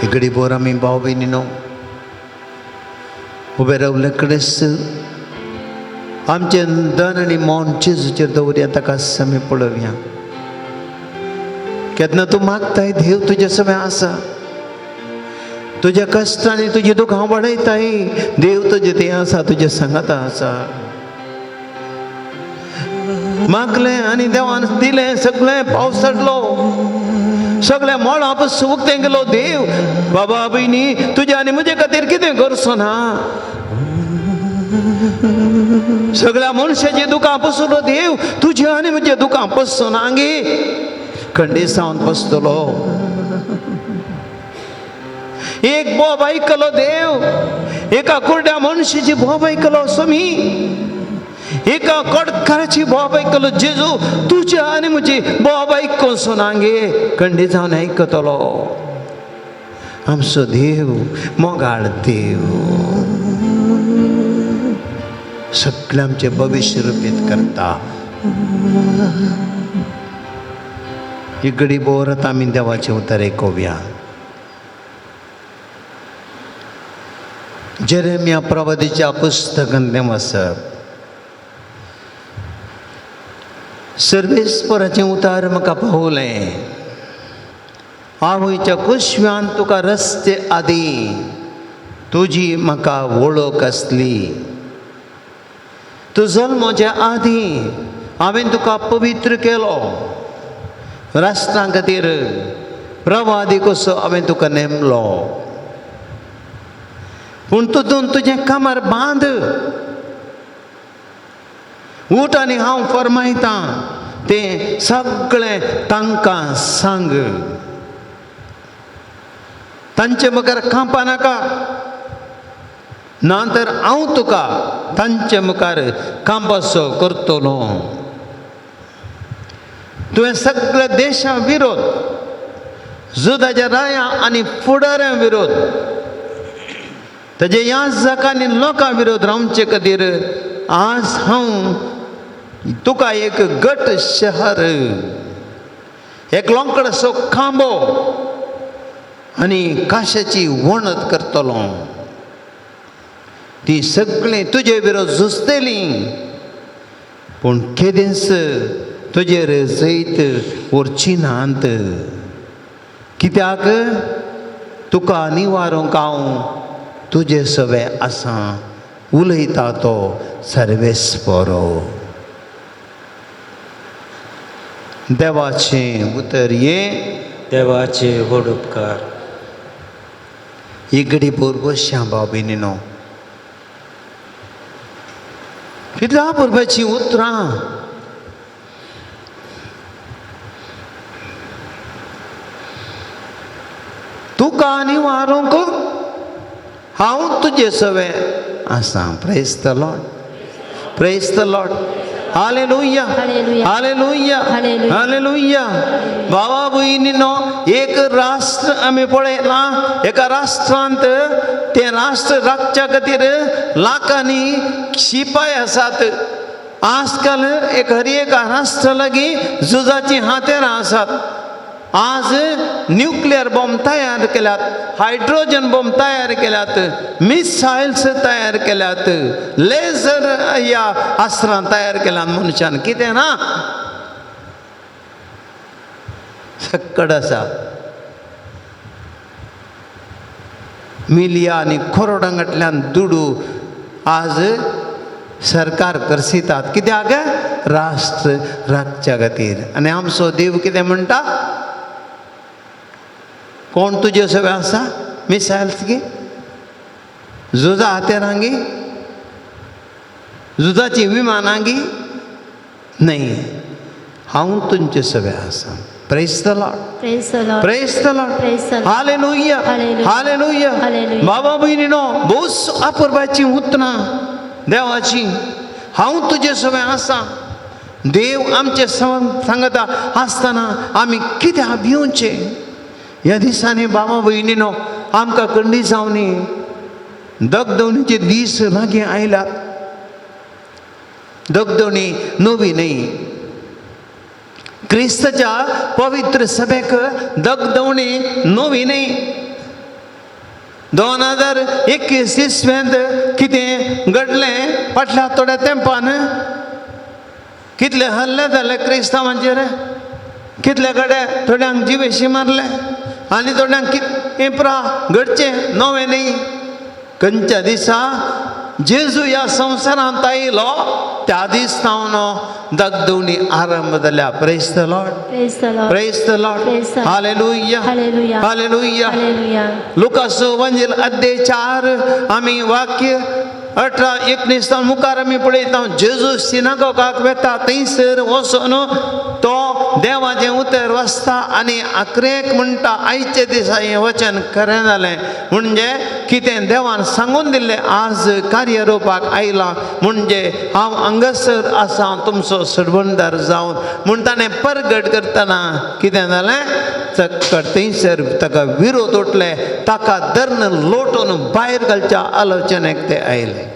इकडे बोर आमी भाव भयणीनो उबे रावले कडेच आमचें धन आनी मौन जेजूचेर दवरया, ताका समी पळोवया. केन्ना तूं मागताय, देव तुज्या समें आसा. तुज्या कश्टांनी तुजी दुखां वाडयताय, देव तुजें तें आसा, तुज्या सांगाता आसा. मागलें आनी देवान दिलें, सगळें पावस चडलो, सगळें मळां पसून उक्तें गेलो देव. बाबा भयणी, तुज्या आनी म्हजे खातीर कितें करचो ना? सगळ्या मनशाची दुकां पसलो देव, तुज्या आनी म्हजे दुकां पसचो ना गे, खंडीसावन पसतलो. एक बोब आयकलो देव, एका कुरड्या मनशाची बोब आयकलो स्वामी, एका कडकाराची बोब आयकलो जेजू. तुज्या आनी म्हजी बोब आयकोसो ना गे, खंडी जावन आयकतलो. आमचो देव मोगाळ देव, सगळें आमचें भविश्य रुपीत करता. ही घडी भोर आमी देवाचें उतर आयकुया. जेरेमिया प्रवादीच्या पुस्तकांत तें आसा, सर्वेस्पराचें उतार म्हाका पावलें, आवयच्या कुशव्यान तुका रस्ते आदी तुजी म्हाका वळख आसली. तूं जल्मोच्या आदीं हांवें तुका पवित्र केलो, राष्ट्रां खातीर प्रवादी कसो हांवें तुका नेमलो. पूण तुजून तुजें कामार बांद, उठ आनी हांव फरमायतां तें सगळें तांकां सांग. तांचे मुखार कांपा नाका, ना तर हांव तुका तांचे मुखार कांपासो करतलो. तुवें सगळ्या देशा विरोध, जुदाच्या राया आनी फुडाऱ्यां विरोध, ताजे याजक आनी लोकां विरोध रावचे खातीर आज हांव तुका एक गट शहर, एक लोंकडाचो खांबो आनी काशाची वणत करतलो. ती सगळीं तुजे विरोध झुजतलीं, पूण केदींच तुजेर जैत व्हरची नात. कित्याक तुका निवारूंक हांव तुजे सवे आसा, उलयता तो सर्वेस्परो. देवाचें उतर हें, देवाचे व्हड उपकार. ही घडी भरभोश्या भाव भयणीनो, कितल्या पुरबाचीं उतरां. तुका निवारूंक हांव तुजे सवे आसा. Praise the Lord, praise the Lord. Hallelujah, hallelujah, hallelujah. बाबा भयणीनो, एक राष्ट्र आमी पळयलां, एका राष्ट्रांत तें राष्ट्र राखच्या खातीर लाखांनी शिपाय आसात. आजकाल एक हर एका राष्ट्रा लागीं झुजाचीं हातेरां आसात. आज न्युक्लियर बॉम्ब तयार केल्यात, हायड्रोजन बॉम्ब तयार केल्यात, मिसायल्स तयार केल्यात, लेझर ह्या अस्त्रां तयार केल्यात मनशान. कितें ना सक्कड आसा. मिलिया आनी करोडां फाटल्यान दुडू आज सरकार करसितात. कित्याक? राष्ट्र राखच्या खातीर. आनी आमचो देव कितें म्हणटा? कोण तुजे सगळें आसा? मिसायल्स गी, झुजा हातेरां गी, झुजाचीं विमानां गी? न्हय, हांव तुमचे सगळें आसा. Praise the Lord, praise the Lord, praise the Lord. Praise the Lord. Hallelujah, hallelujah. Hallelujah. बाबा भयणीनो, भोवच अपुरबायचीं उतरां देवाचीं. हांव तुजे सगळें आसा. देव आमचे सांगता आसतना आमी कित्याक भिवचें? ह्या दिसांनी बाबा भयणीनो, आमकां कंडी जावनी दगदवणीचे दीस लागीं आयल्यात. दगदवणी नवी न्हय, क्रिस्ताच्या पवित्र सभेक दगदवणी नवी न्हय. 2021 इसवेंत कितें घडलें फाटल्या थोड्या तेंपान? कितले हल्ले जाले क्रिस्तांवांचेर, कितले कडेन थोड्यांक जिवेशी मारले आनी थोड्यांक कितें प्रा घडचें नवें न्हय. खंयच्या दिसा जेजू ह्या संवसारांत आयलो त्या दीस सावन दगदवणी आरंभ जाल्या. Praise the Lord. Praise the Lord. Praise the Lord. Praise the Lord. Hallelujah. Hallelujah. Hallelujah. Hallelujah. लुकास वंजील अध्याय 4 आमी वाक्य 18 19 मुखार आमी पळयता. जेजू सिनागोगाक वेता, थंयसर वचून तो देवाचें उतर वाचता आनी आखरेक म्हणटा, आयचे दिसा हें वचन खरें जालें. म्हणजे कितें देवान सांगून दिल्लें आज कार्यरुपाक आयलां, म्हणजे हांव हांगासर आसा तुमचो सरवणदार जावन. म्हूण ताणें परगट करतना कितें जालें, चक्कर थंयसर ताका विरोध उठले, ताका धरून लोटून भायर घालच्या आलोचनेक ते आयले.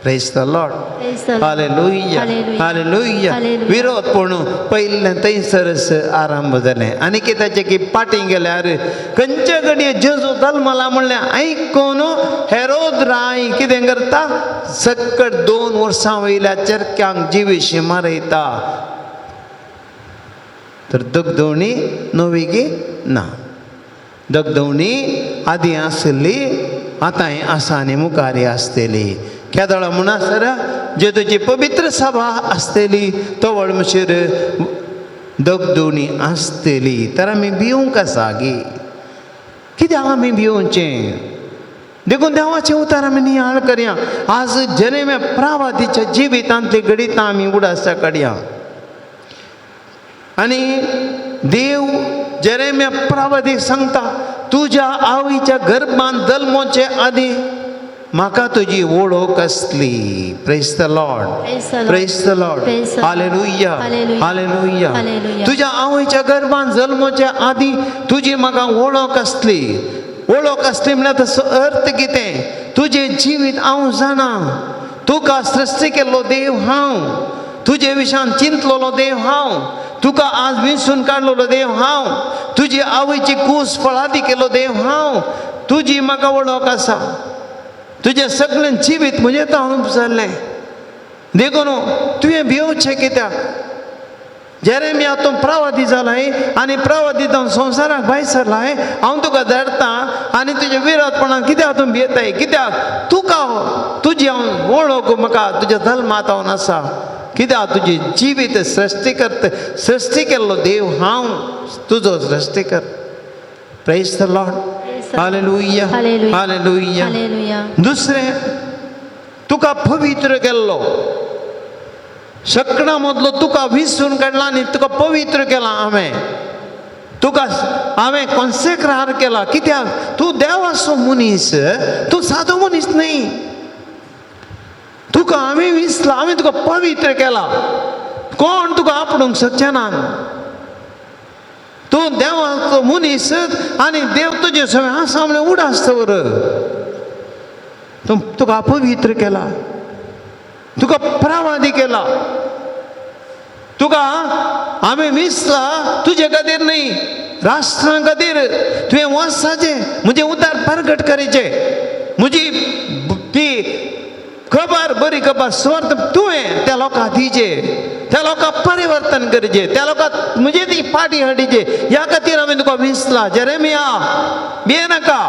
Praise the Lord. Praise the Lord. Hallelujah. Hallelujah. Hallelujah. Hallelujah. विरोध पूण पयलें थंयसरच आरंभ जालें. आनी कित्याचें की पाटी गेल्यार खंयचे घडये जेजू जल्मला म्हणलें आयकून हेरोद राय कितें करता, सकट 2 वर्सां वयल्या चरक्यांक जिविशी मारयता. तर दगदवणी नवी गी ना, दगदवणी आदीं आसली, आतांय आसा आनी मुखार आसतली. केदळा म्हणसर जे तुजी पवित्र सभा आसतली तवळ म्हणसर दगदवणी आसतली. तर आमी भिवंक आसा गी, कित्याक आमी भिवचें? देखून देवाचें उतर आमी नियाळ करया. आज जेरेम्या प्रावादीच्या जिवितांतली घडितां आमी उडासा काडया. आनी देव जेरेम्या प्रावादीक सांगता, तुज्या आवयच्या गर्भांत जल्मोचे आदी म्हाका तुजी वळख आसली. Praise the Lord. Praise the Lord. Praise the Lord. Praise the Lord. Hallelujah. Hallelujah. Hallelujah. Hallelujah. तुज्या आवयच्या गर्भांत जल्मोचे आदी तुजी म्हाका वळख आसली. वळख आसली म्हळ्यार तसो अर्थ कितें, तुजें जिवीत हांव जाणा, तुका सृश्टी केल्लो देव हांव, तुजे विशान चिंतलेलो देव हांव, तुका आज विसून काडलेलो देव हांव, तुजी आवयची कूस फळादी केल्लो देव हांव, तुजी म्हाका वळख आसा, तुजें सगळें जिवीत म्हजें ताणून जाल्लें. देखून तुवें भिवचें कित्याक? जेरेमिया तूं प्रवादी जालाय आनी प्रवादी जावन संवसाराक भायर सरलाय, हांव तुका धाडटा आनी तुज्या विरोधपणान कित्याक तूं भियेताय? कित्याक तुका तुजी हांव वळख म्हाका तुज्या जल्मांत हांव आसा. कित्याक तुजी जिवीत सृश्टीकर्त सृश्टी केल्लो देव हांव तुजो सृश्टीकर्त. Praise the Lord. Praise the Lord. Hallelujah. Hallelujah. Hallelujah. Hallelujah. दुसरें, तुका पवित्र केल्लो, सगळ्यां मदलो तुका विसून काडला आनी तुका पवित्र केला हांवें, तुका हांवें कॉन्सेक्रार केला. कित्याक तूं देवाचो मनीस, तूं सादो मनीस न्हय. तुका हांवें विसला, हांवें तुका पवित्र केला, कोण तुका आपडूंक शकचे ना. तूं देवाचो मनीस आनी देव तुजे सगळें आसा म्हणल्यार उडास दवर. तूं तुका पवित्र केला, तुका प्रवादी केला, तुका हांवें विसला तुजे खातीर न्हय, राष्ट्रां खातीर. तुवें वचपाचें, म्हजें उतार परगट करचें, म्हजी ती खबर बरी खबर स्वर्थ तुवें त्या लोकांक दिवचे, त्या लोकांक परिवर्तन करचें, त्या लोकांक म्हजी ती फाटी हाडचे. ह्या खातीर हांवें तुका विसला. जेरेमिया भिये नाका,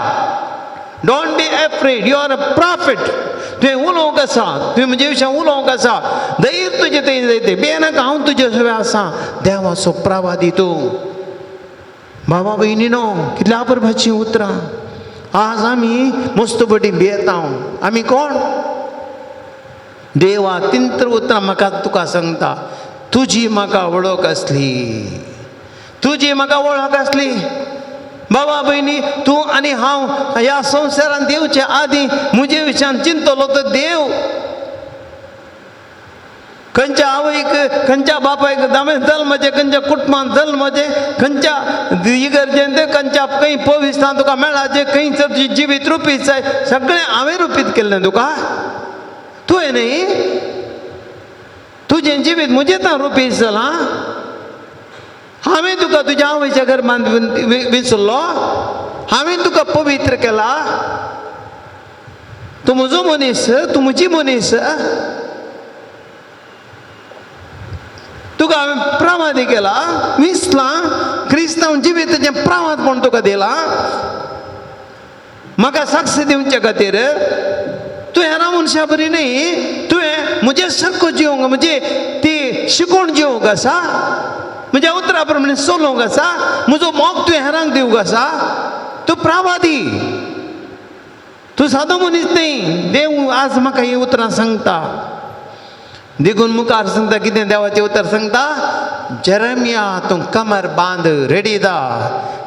don't be afraid, you are a prophet. तुवें उलोवंक आसा, तुवें म्हजे विशयान उलोवंक आसा, धैर्य तुजें थंय जायते, भिये नाका, हांव तुजे सगळें आसा. देवाचो प्रवादी तूं. बाबा भयणीनो, कितल्या परबाचीं उतरां. आज आमी मस्त बटी भियेता. आमी कोण? देवा तिंत्र उतरां म्हाका तुका सांगता, तुजी म्हाका वळख आसली, तुजी म्हाका वळख आसली. बाबा भयणी, तूं आनी हांव ह्या संवसारांत येवचे आदीं म्हजे विशयान चिंतलो तर देव खंयच्या आवयक, खंयच्या बापायक दामे जल्माचें, खंयच्या कुटुंबांत जल्माचें, खंयच्या इगर्जेंत, खंयच्या खंय पविस्तान तुका मेळाचें, खंय तुजी जिवीत रुपीत जाय, सगळें हांवें रुपीत केल्लें तुका. तुवें न्ही, तुजें जिवीत म्हजें तां रुपीत जालां. हांवें तुका तुज्या आवयच्या गर्भांत विसरलो, हांवें तुका पवित्र केला. तूं म्हजो मनीस, तूं म्हजी मनीस. तुका हांवें प्रवादी केला, विसलां, क्रिस्तांव जिविताचें प्रवाद म्हूण तुका दिला, म्हाका साक्ष दिवचे खातीर. तूं हेरां मनशां बरी न्ही, तुवें म्हजे सारको जिवंक, म्हजे ती शिकोवन जिवंक आसा, म्हज्या उतरा प्रमाणे चलोवंक आसा, म्हजो मोग तुवें हेरांक दिवंक आसा. तूं प्रावादी, तूं सादो मनीस न्ही. देव आज म्हाका ही उतरां सांगता. देखून मुखार सांगता कितें देवाचें उतर सांगता, जेरेमिया तूं कमर बांद, रेडी दा.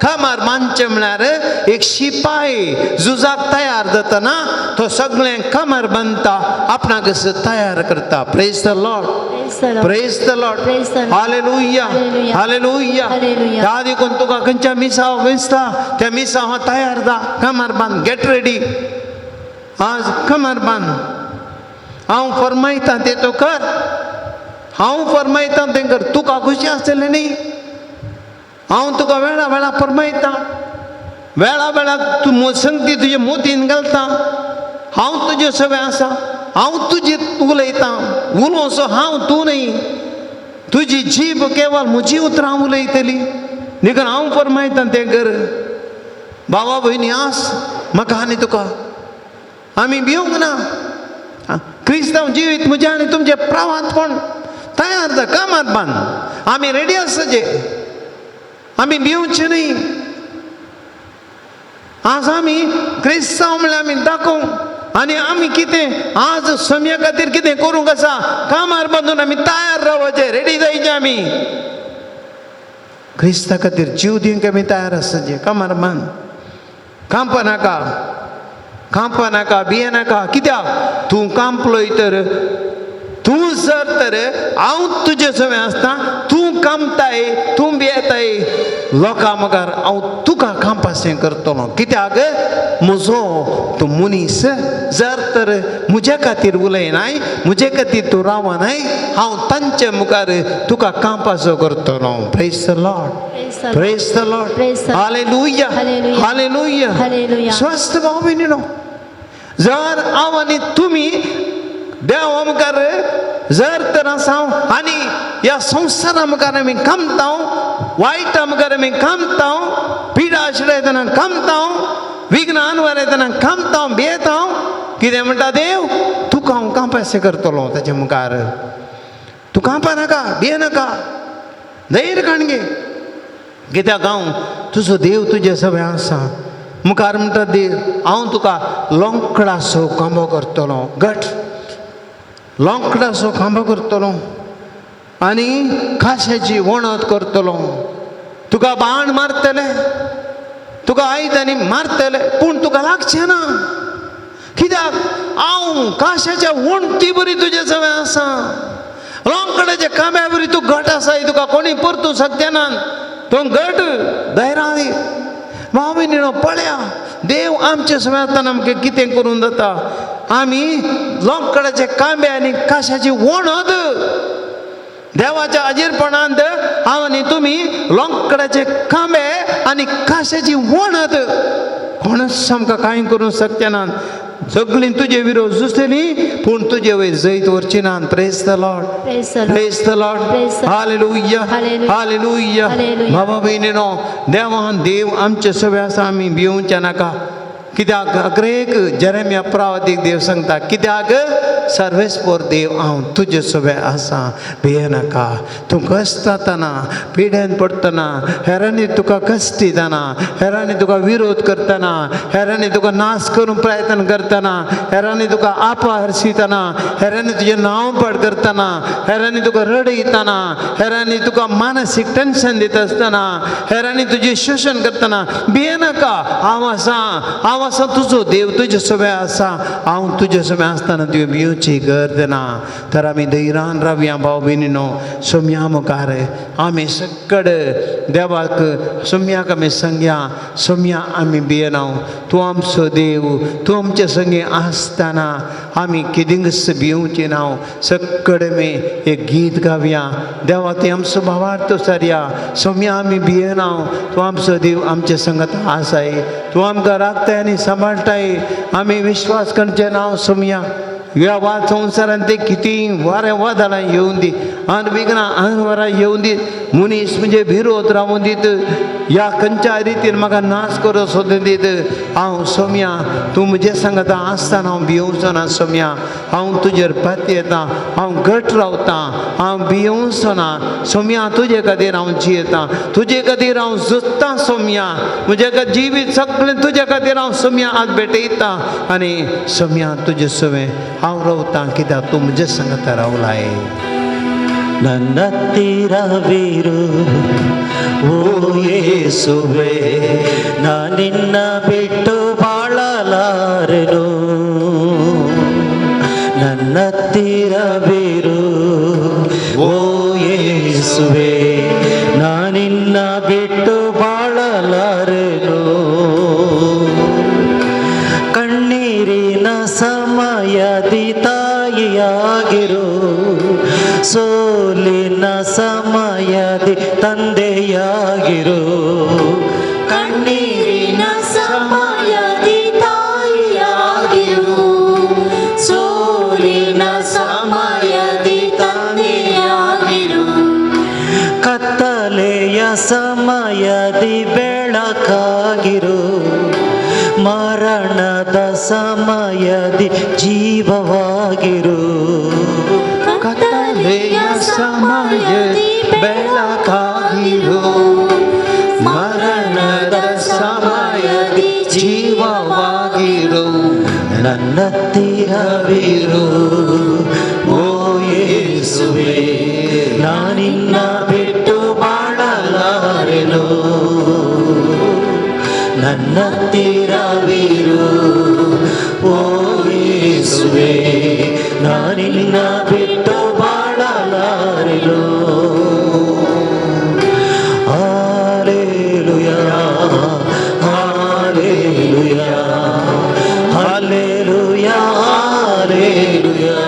कमर बांदचें म्हळ्यार एक शिपाय झुजाक तयार जातना तो सगळें कमर बांदता, आपणाक तयार करता. Praise the Lord, Praise the Lord. Praise the Lord. Praise the Lord. Hallelujah, hallelujah. Hallelujah. Hallelujah. त्या देखून तुका खंयच्या मिसाव दिसता त्या मिसाव तयार जा, कमर बांद, गेट रेडी. आज कमर बांद. हांव फरमायता तें तूं कर, हांव फरमायता तें कर. तुका खुशी आसतलें न्ही, हांव तुका वेळा वेळा फरमायता, वेळा वेळा तूं संगती तुजे मोतीन घालता. हांव तुजे सगळें आसा, हांव तुजे उलयतां, उलोवचो हांव, तूं न्ही. तुजी जीब केवल म्हजी उतरां उलयतली. देखून हांव फरमायता तें कर. बाबा भयणी आस म्हाका आनी तुका, आमी भिवंक ना. क्रिस्तांव जिवीत म्हजें आनी तुमचें प्रवातपण तयार जा, कामात बांद. आमी रेडी आसचे, आमी भिवचे न्ही. आज आमी क्रिस्तांव म्हळ्यार आमी दाखोवंक आनी आमी कितें आज सम्या खातीर कितें करूंक आसा, कामार बांदून आमी तयार रावपाचें, रेडी जायचें. आमी क्रिस्ता खातीर जीव दिवंक आमी तयार आसचें. कामार बांद, कांपा नाका, कांपा नाका, भिये नाका. कित्याक तूं कांपलोय तर, तूं जर तर हांव तुजे सवें आसता, तूं कामताय, तूं भियेताय, लोकां मुखार हांव तुका कांपासें करतलो. कित्याक म्हजो तूं मनीस जर तर म्हज्या खातीर उलयनाय, म्हजे खातीर तूं रावनाय, हांव तांचे मुखार तुका कांपासो करतलो. Praise the Lord, Praise the Lord. Praise the Lord. Praise the Lord. Hallelujah, hallelujah. Hallelujah. Hallelujah. स्वस्थ भाव भयणीनो, जर हांव आनी तुमी देवा मुखार जर तर आसा आनी ह्या संवसारा मुखार आमी कामता, वायटा मुखार आमी कामता, पिडा आशिल्ले कामता, विघ्न अनवर कामता, भियेता, कितें म्हणटा देव, तुका हांव कांपासें करतलो. ताचे मुखार तूं कांपा नाका, भिये नाका, धैर्य काण घे. कित्याक हांव तुजो देव तुजे सगळें आसा. मुखार म्हणटा देव, हांव तुका लोंकडासो कांबो करतलो, घट लोंकडासो खांबो करतलो आनी काश्याची वणत करतलो. तुका बाण मारतले, तुका आयदनांनी मारतले, पूण तुका लागचें ना. कित्याक हांव काश्याच्या वणटी बरी तुजे सगळें आसा, लोंकडाच्या खांब्या बरी तूं घट आसाय, तुका कोणी परतूं शकचे ना. तूं घट धैर्यान भाव भयणीनो पळया, देव आमचे सगळें आसतना आमकां कितें करूंक जाता. आमी लोंकडाचे कांबे आनी काशाची वणत देवाच्या अजीरपणांत हांव आनी तुमी लोंकडाचे कांबे आनी काशाची वणत, कोणूच आमकां कांय करूंक शकचे नात. सगळीं तुजे विरोध झुजतलीं, पूण तुजे वयर जैत व्हरची नात. Praise the Lord, Praise the Lord. Praise the Lord. Praise the Lord. Hallelujah, hallelujah. Hallelujah. Hallelujah. बाबा भयणीनो, देवान देव आमचे सगळे आसा, आमी भिवचे नाका. कित्याक अग्रेक जेरेमिया प्रावतीक देव सांगता, कित्याक सर्वेस्पोर देव हांव तुजे सगळे आसा, भिये नाका. तूं कश्ट जातना, पिड्यान पडटना, हेरांनी तुका कश्ट दितना, हेरांनी तुका विरोध करतना, हेरांनी तुका नाश करूंक प्रयत्न करतना, हेरांनी तुका आपहर्शितना, हेरांनी तुजें नांव पाड करतना, हेरांनी तुका रडयतना, हेरांनी तुका मानसीक टेंशन दिता आसतना, हेरांनी तुजें शोशण करतना, भिये नाका. हांव आसा, हांव आसा तुजो देव तुजे सगळे आसा. हांव तुजे सगळे आसतना तुवें भिवची गरज ना. तर आमी धैर्यान रावया भाव भयणीनो. सोम्या मुखार आमी सगळे देवाक सोम्याक आमी सांगया, सोम्या आमी भियेना. तूं आमचो देव, तूं आमचे संगे आसतना आमी कितेंच भिवचे ना. सगळे आमी एक गीत गावया, देवा तें आमचो भावार्थ सारया. सोम्या आमी भियेना, तूं आमचो देव आमचे संगत आसाय, तूं आमकां राखताय आनी सांबाळटाय. आमी विश्वास करचें नांव सोम्या. ह्या वा संवसारांत ते कितें वारें वादळां येवन दी, आनी विघ्नां आनवरां येवन दीत, मनीस म्हणजे विरोध रावून दीत, ह्या खंयच्या रितीन म्हाका नाश करूं सोदून दीत, हांव सोम्या तूं म्हजे सांगता आसतना हांव भियोवचो ना. सोम्या हांव तुजेर पातयेतां, हांव घट रावतां, हांव भियोवचो ना. सोम्या तुजे खातीर हांव जियेतां, तुजे खातीर हांव झुजतां. सोम्या म्हजे जिवीत सगळें तुजे खातीर हांव सोम्या आज भेटयतां आनी सोम्या तुजे सवें हांव रावतां, कित्याक तूं म्हजे सांगता रावलाय. ನನ್ನತ್ತಿರವಿರು ಓ ಯೇಸುವೆ, ನಾನಿನ್ನ ಬಿಟ್ಟು ಬಾಳಲಾರೆನು. ನನ್ನತ್ತಿರವಿರು ಓ ಯೇಸುವೆ, ನಾನಿನ್ನ ಬಿಟ್ಟು ಬಾಳಲಾರೆನು. ಕಣ್ಣೀರಿನ ಸಮಯದಿ ತಾಯಿಯಾಗಿರು, ಸೋಲಿನ ಸಮಯದಿ ತಂದೆಯಾಗಿರು. ಕಣ್ಣೀರಿನ ಸಮಯದಿ ತಾಯಿಯಾಗಿರು, ಸೋಲಿನ ಸಮಯದಿ ತಂದೆಯಾಗಿರು. ಕತ್ತಲೆಯ ಸಮಯದಿ ಬೆಳಕಾಗಿರು, ಮರಣದ ಸಮಯದಿ ಜೀವವಾಗಿರು. ಕತ್ತಲೆಯ ಸಮಯದಿ ಬೆಳಕಾಗಿರು, ಮರಣದ ಸಮಯದಿ ಜೀವವಾಗಿರು. ನನ್ನತ್ತಿರವಿರು ಓ ಯೇಸುವೆ, ನಾನಿನ್ನ ಬಿಟ್ಟು ಬಾಳಲಾರೆನು. ನನ್ನತ್ತಿರವಿರು ಓ ಯೇಸುವೆ, ನಾನಿನ್ನ ಬಿಟ್ಟು ಬಾಳಲಾರೆನು. Hallelujah, hallelujah, hallelujah, hallelujah,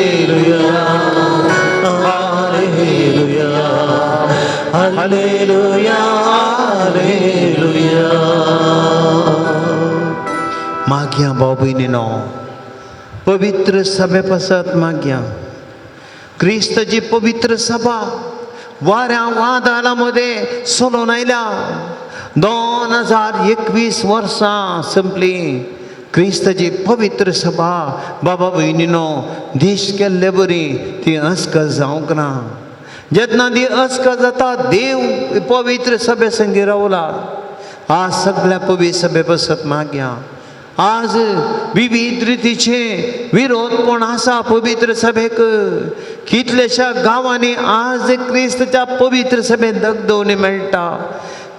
hallelujah, hallelujah, hallelujah, hallelujah. मागया भाव भयणीनो, पवित्र सभे पासत मागया. क्रिस्ताची पवित्र सभा वाऱ्या वादळा मदें चलोवन आयल्या. 2021 वर्सां संपली. क्रिस्ताची पवित्र सभा बाबा भयणीनो दीस केल्ले बरी ती अस्कत जावंक ना. जेन्ना ती अस्कत जाता, देव पवित्र सभे संगी रावला. आज सगळ्या पवित्र सभे पासत मागया. आज विविध रितीचे विरोधपण आसा पवित्र सभेक. कितल्याश्या गांवांनी आज क्रिस्तच्या पवित्र सभेत दगदवणी मेळटा.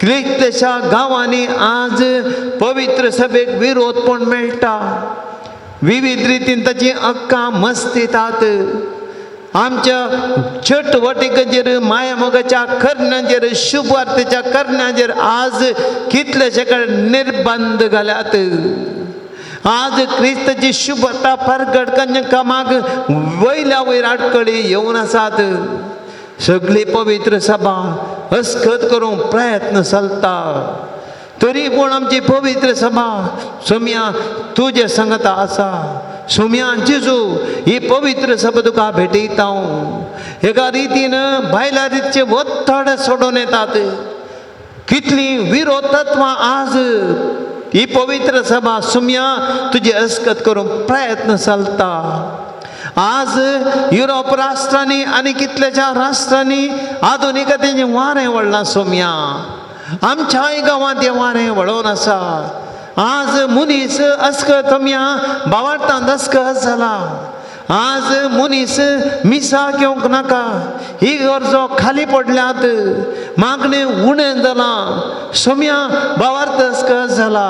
कितल्याश्या गांवांनी आज पवित्र सभेक विरोधपण मेळटा. विविध रितीन ताची अक्का मस्तितात. आमच्या चटवटिकेचेर, मायामोगाच्या करण्याचेर, शुभवार्तेच्या करण्याचेर आज कितलेशे कडेन निर्बंध घाल्यात. आज क्रिस्ताची शुभता परगट करच्या कामाक वयल्या वयर आडखळी येवन आसात. सगळी पवित्र सभा अस्कत करूंक प्रयत्न चलता, तरी पूण आमची पवित्र सभा सोम्या तुजे संगता आसा. सोम्या जेजू, ही पवित्र सभा तुका भेटयता हांव. एका रितीन बायल्या रितचे ओत्तड सोडून येतात. कितली विरोध तत्वां आज ही पवित्र सभा सुम्या तुजी अस्कत करूंक प्रयत्न चलता. आज युरोप राष्ट्रांनी आनी कितल्याश्या राष्ट्रांनी आधुनिकतेचें वारें वळ्ळां. सोम्या आमच्याय गांवांत हें वारें वळोवन आसा. आज मनीस अस्कत सोम्या भावार्थान अस्कत जाला. आज मनीस मिसाक येवंक नाका, ही गरजो खाली पडल्यात, मागणें उणें जालां. सोम्या भावार्थ अस्कत जाला.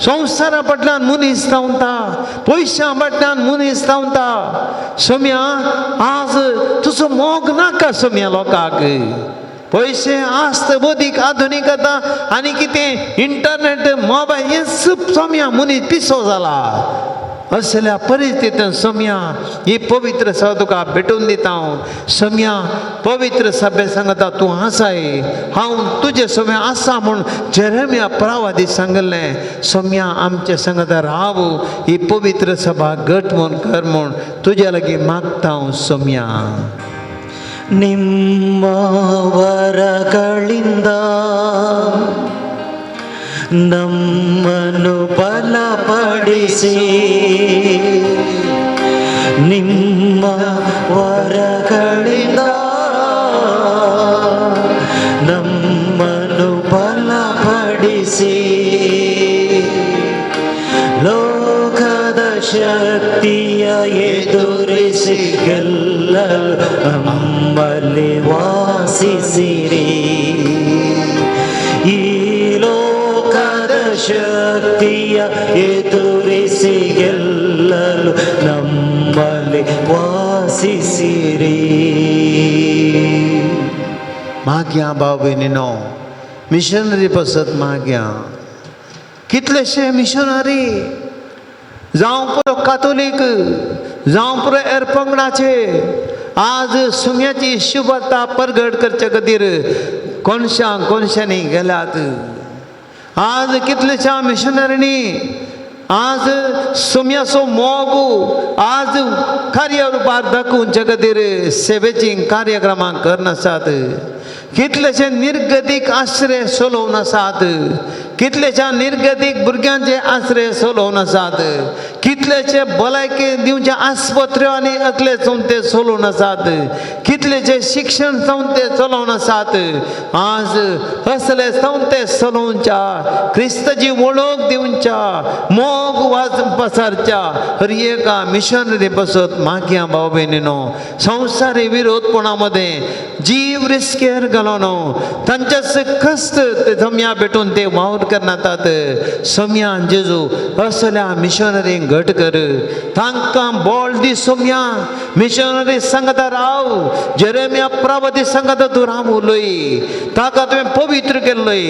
संवसारा फाटल्यान मनीस धांवता, पयशां फाटल्यान मनीस धांवता. सोम्या आज तुजो मोग नाका. सोम्या लोकांक पयशे आस्त बदीक आधुनिकता आनी कितें इंटरनेट मोबायल हें सोम्या मनीस पिसो जाला. असल्या परिस्थितीन सोम्या ही पवित्र सभा तुका भेटून दिता हांव। सोम्या पवित्र सभे सांगता तूं आसाय, हांव तुजे सोम्या आसा म्हूण जेरेमिया प्रवादी सांगलें। सोम्या आमचे सांगता राव, ही पवित्र सभा घट म्हूण कर म्हूण तुज्या लागीं मागता हांव सोम्या। ನಿಮ್ಮ ವರಗಳಿಂದ ನಮ್ಮನ್ನು ಬಲಪಡಿಸಿ, ನಿಮ್ಮ ವರಗಳಿಂದ ನಮ್ಮನ್ನು ಬಲಪಡಿಸಿ, ಲೋಕದ ಶಕ್ತಿಯ ಎದುರಿಸಿ ಗೆಲ್ಲಲು ನಮ್ಮಲ್ಲಿ ವಾಸಿಸಿರಿ. ಈ ಲೋಕದ ಶಕ್ತಿಯ ಎದುರಿಸಿ ಗೆಲ್ಲಲು ನಮ್ಮಲ್ಲಿ ವಾಸಿಸಿರಿ. मागया भाव भयणीनो, मिशनरी पसत मागया। कितलेशे मिशनरी जावं पुरो कातोलीक, जावं पुरो हेर पंगडाचे आज सुम्याची शुभता परगट करचे खातीर कोनशा कोनशांनी गेल्यात। आज कितलेशा मिशनरींनी आज सुम्याचो मोग आज कार्य रुपार दाखोवचे खातीर सेवेचीं कार्यक्रमां करनासात। कितलेशे निर्गतीक आश्रय चलोवन आसात, कितलेशा निर्गतीक भुरग्यांचे आश्रय चलोवन आसात, कितलेशे भलायकी दिवचे आस्पत्र्यो आनी असले संस्थे चलोवन आसात, कितलेशे शिक्षण संस्थे चलोवन आसात। आज असले संस्थे चलोवच्या, क्रिस्ताची वळख दिवच्या, मोग वाज पसारच्या हर एका मिशनरी बसत मागया भाव भयणीनो। संवसारी विरोधपणा मदें जीव रिस्केर घालून तांच्याच कश्ट ते जमया भेटून ते वावर करनातात। सोम्या जेजू असल्या मिशनरींक घट कर, तांकां बळ दी सोम्या। मिशनरी सांगता राव, जेरेमिया प्रवादी सांगता तूं राव उलय, ताका तुवें पवित्र केल्लोय,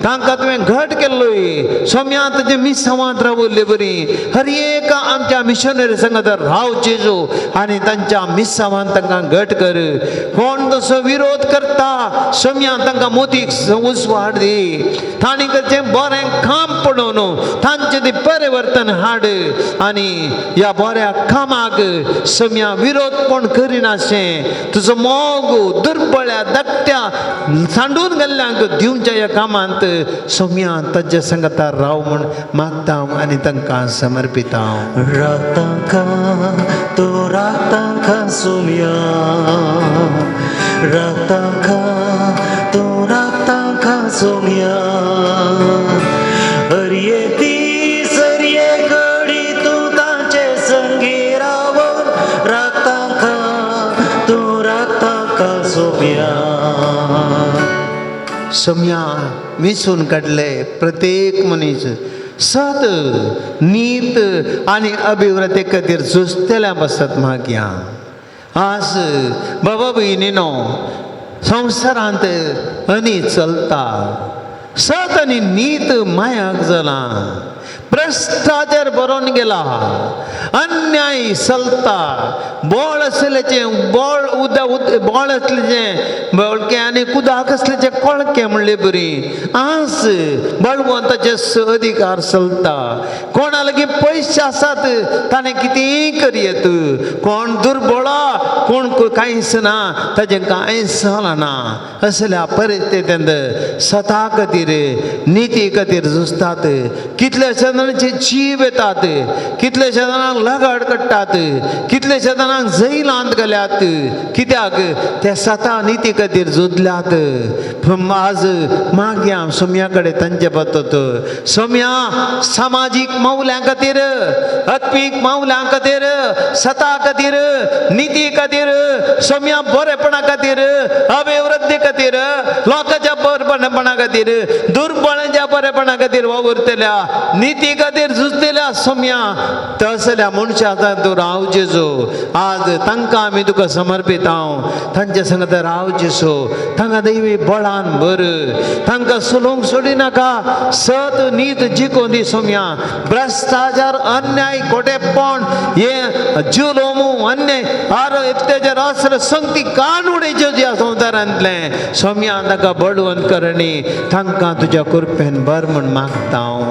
तांकां तुवें घट केल्लोय। सोम्या तुजें मिसांवांत रावल्ले बरी हर एका आमच्या मिशनरी सांगता राव जेजू आनी तांच्या मिसांवांत तांकां घट कर। कोण तसो विरोध करता सोम्या तांकां मोतीक उजवाड दी, तांणी करचें बरें काम पडोवन तांचें ती परिवर्तन हाड आनी ह्या बऱ्या कामाक सोम्या विरोध कोण करिनाशें तुजो मोग दुर्बळ्या धाकट्या सांडून गेल्ल्यांक दिवच्या ह्या कामांत सोम्या ताज्या सांगता राव म्हूण मागता हांव आनी तांकां समर्पिता हांव। रातांका तो रातांका सुम्या, रातांका तो रातांका सुम्या, हरये दीस हरये घडी तूं तांचे संगी रावून रातांका तूं रातांका सुम्या। सोम्या विसून काडले प्रत्येक मनीस सत नीत आनी अभिव्रते खातीर झुजतल्या बसत मागया। आज बाबा भयणीनो, संवसारांत अनी चलता, सत आनी नीत मायाक जाला, भ्रश्टाचार बरोवन गेला, अन्याय चलता, बोळ आसल्याचें बोळ उदा बोळ आसल्याचें बोळकें आनी कुदाक आसल्याचें कोळकें म्हणले बरी आज बळवंताचे अधिकार चलता। कोणा लागीं पयशे आसात ताणें कितेंय करयेत, कोण दुर्बळा कोण कांयच ना ताजें कांयच जालां। असल्या परिस्थितींत सता खातीर निती खातीर झुजतात, कितल्याशा जाणांचे जीव येतात, कितल्याशा जाणांक लगाड काडटात, कितल्याशा जाणांक जैलांत घाल्यात, कित्याक ते सता निती खातीर झुजल्यात। आज मागया सोम्या कडेन तांचे पत्तो सोम्या सामाजीक मौल्यां खातीर, आत्मीक मौल्यां खातीर, सता खातीर, निती खातीर, सोम्या बरेपणा खातीर, अभिवृद्धी खातीर, लोकांच्या बरेपणा खातीर, दुर्बळांच्या बरेपणा खातीर वावुरतल्या, निती खातीर झुजतल्या सोम्या तसल्या मनशां तूं राव जेजू। आज तांकां आमी तुका समर्पित हांव, तांचे संगत राव जेजू, तांकां दैवी बळान भर, तांकां सोलोवंक सोडिनाका. सत नीत जिकोवन दी सोम्या. भ्रश्टाचार, अन्याय, खोटेपण, हे जुलूम, अन्याय, आर अत्याचार असले संगती कान उडयच्यो ह्या संवसारांतलें सोम्या. तांकां बळवंत करणी तांकां तुज्या कृपेन भर म्हूण मागता हांव.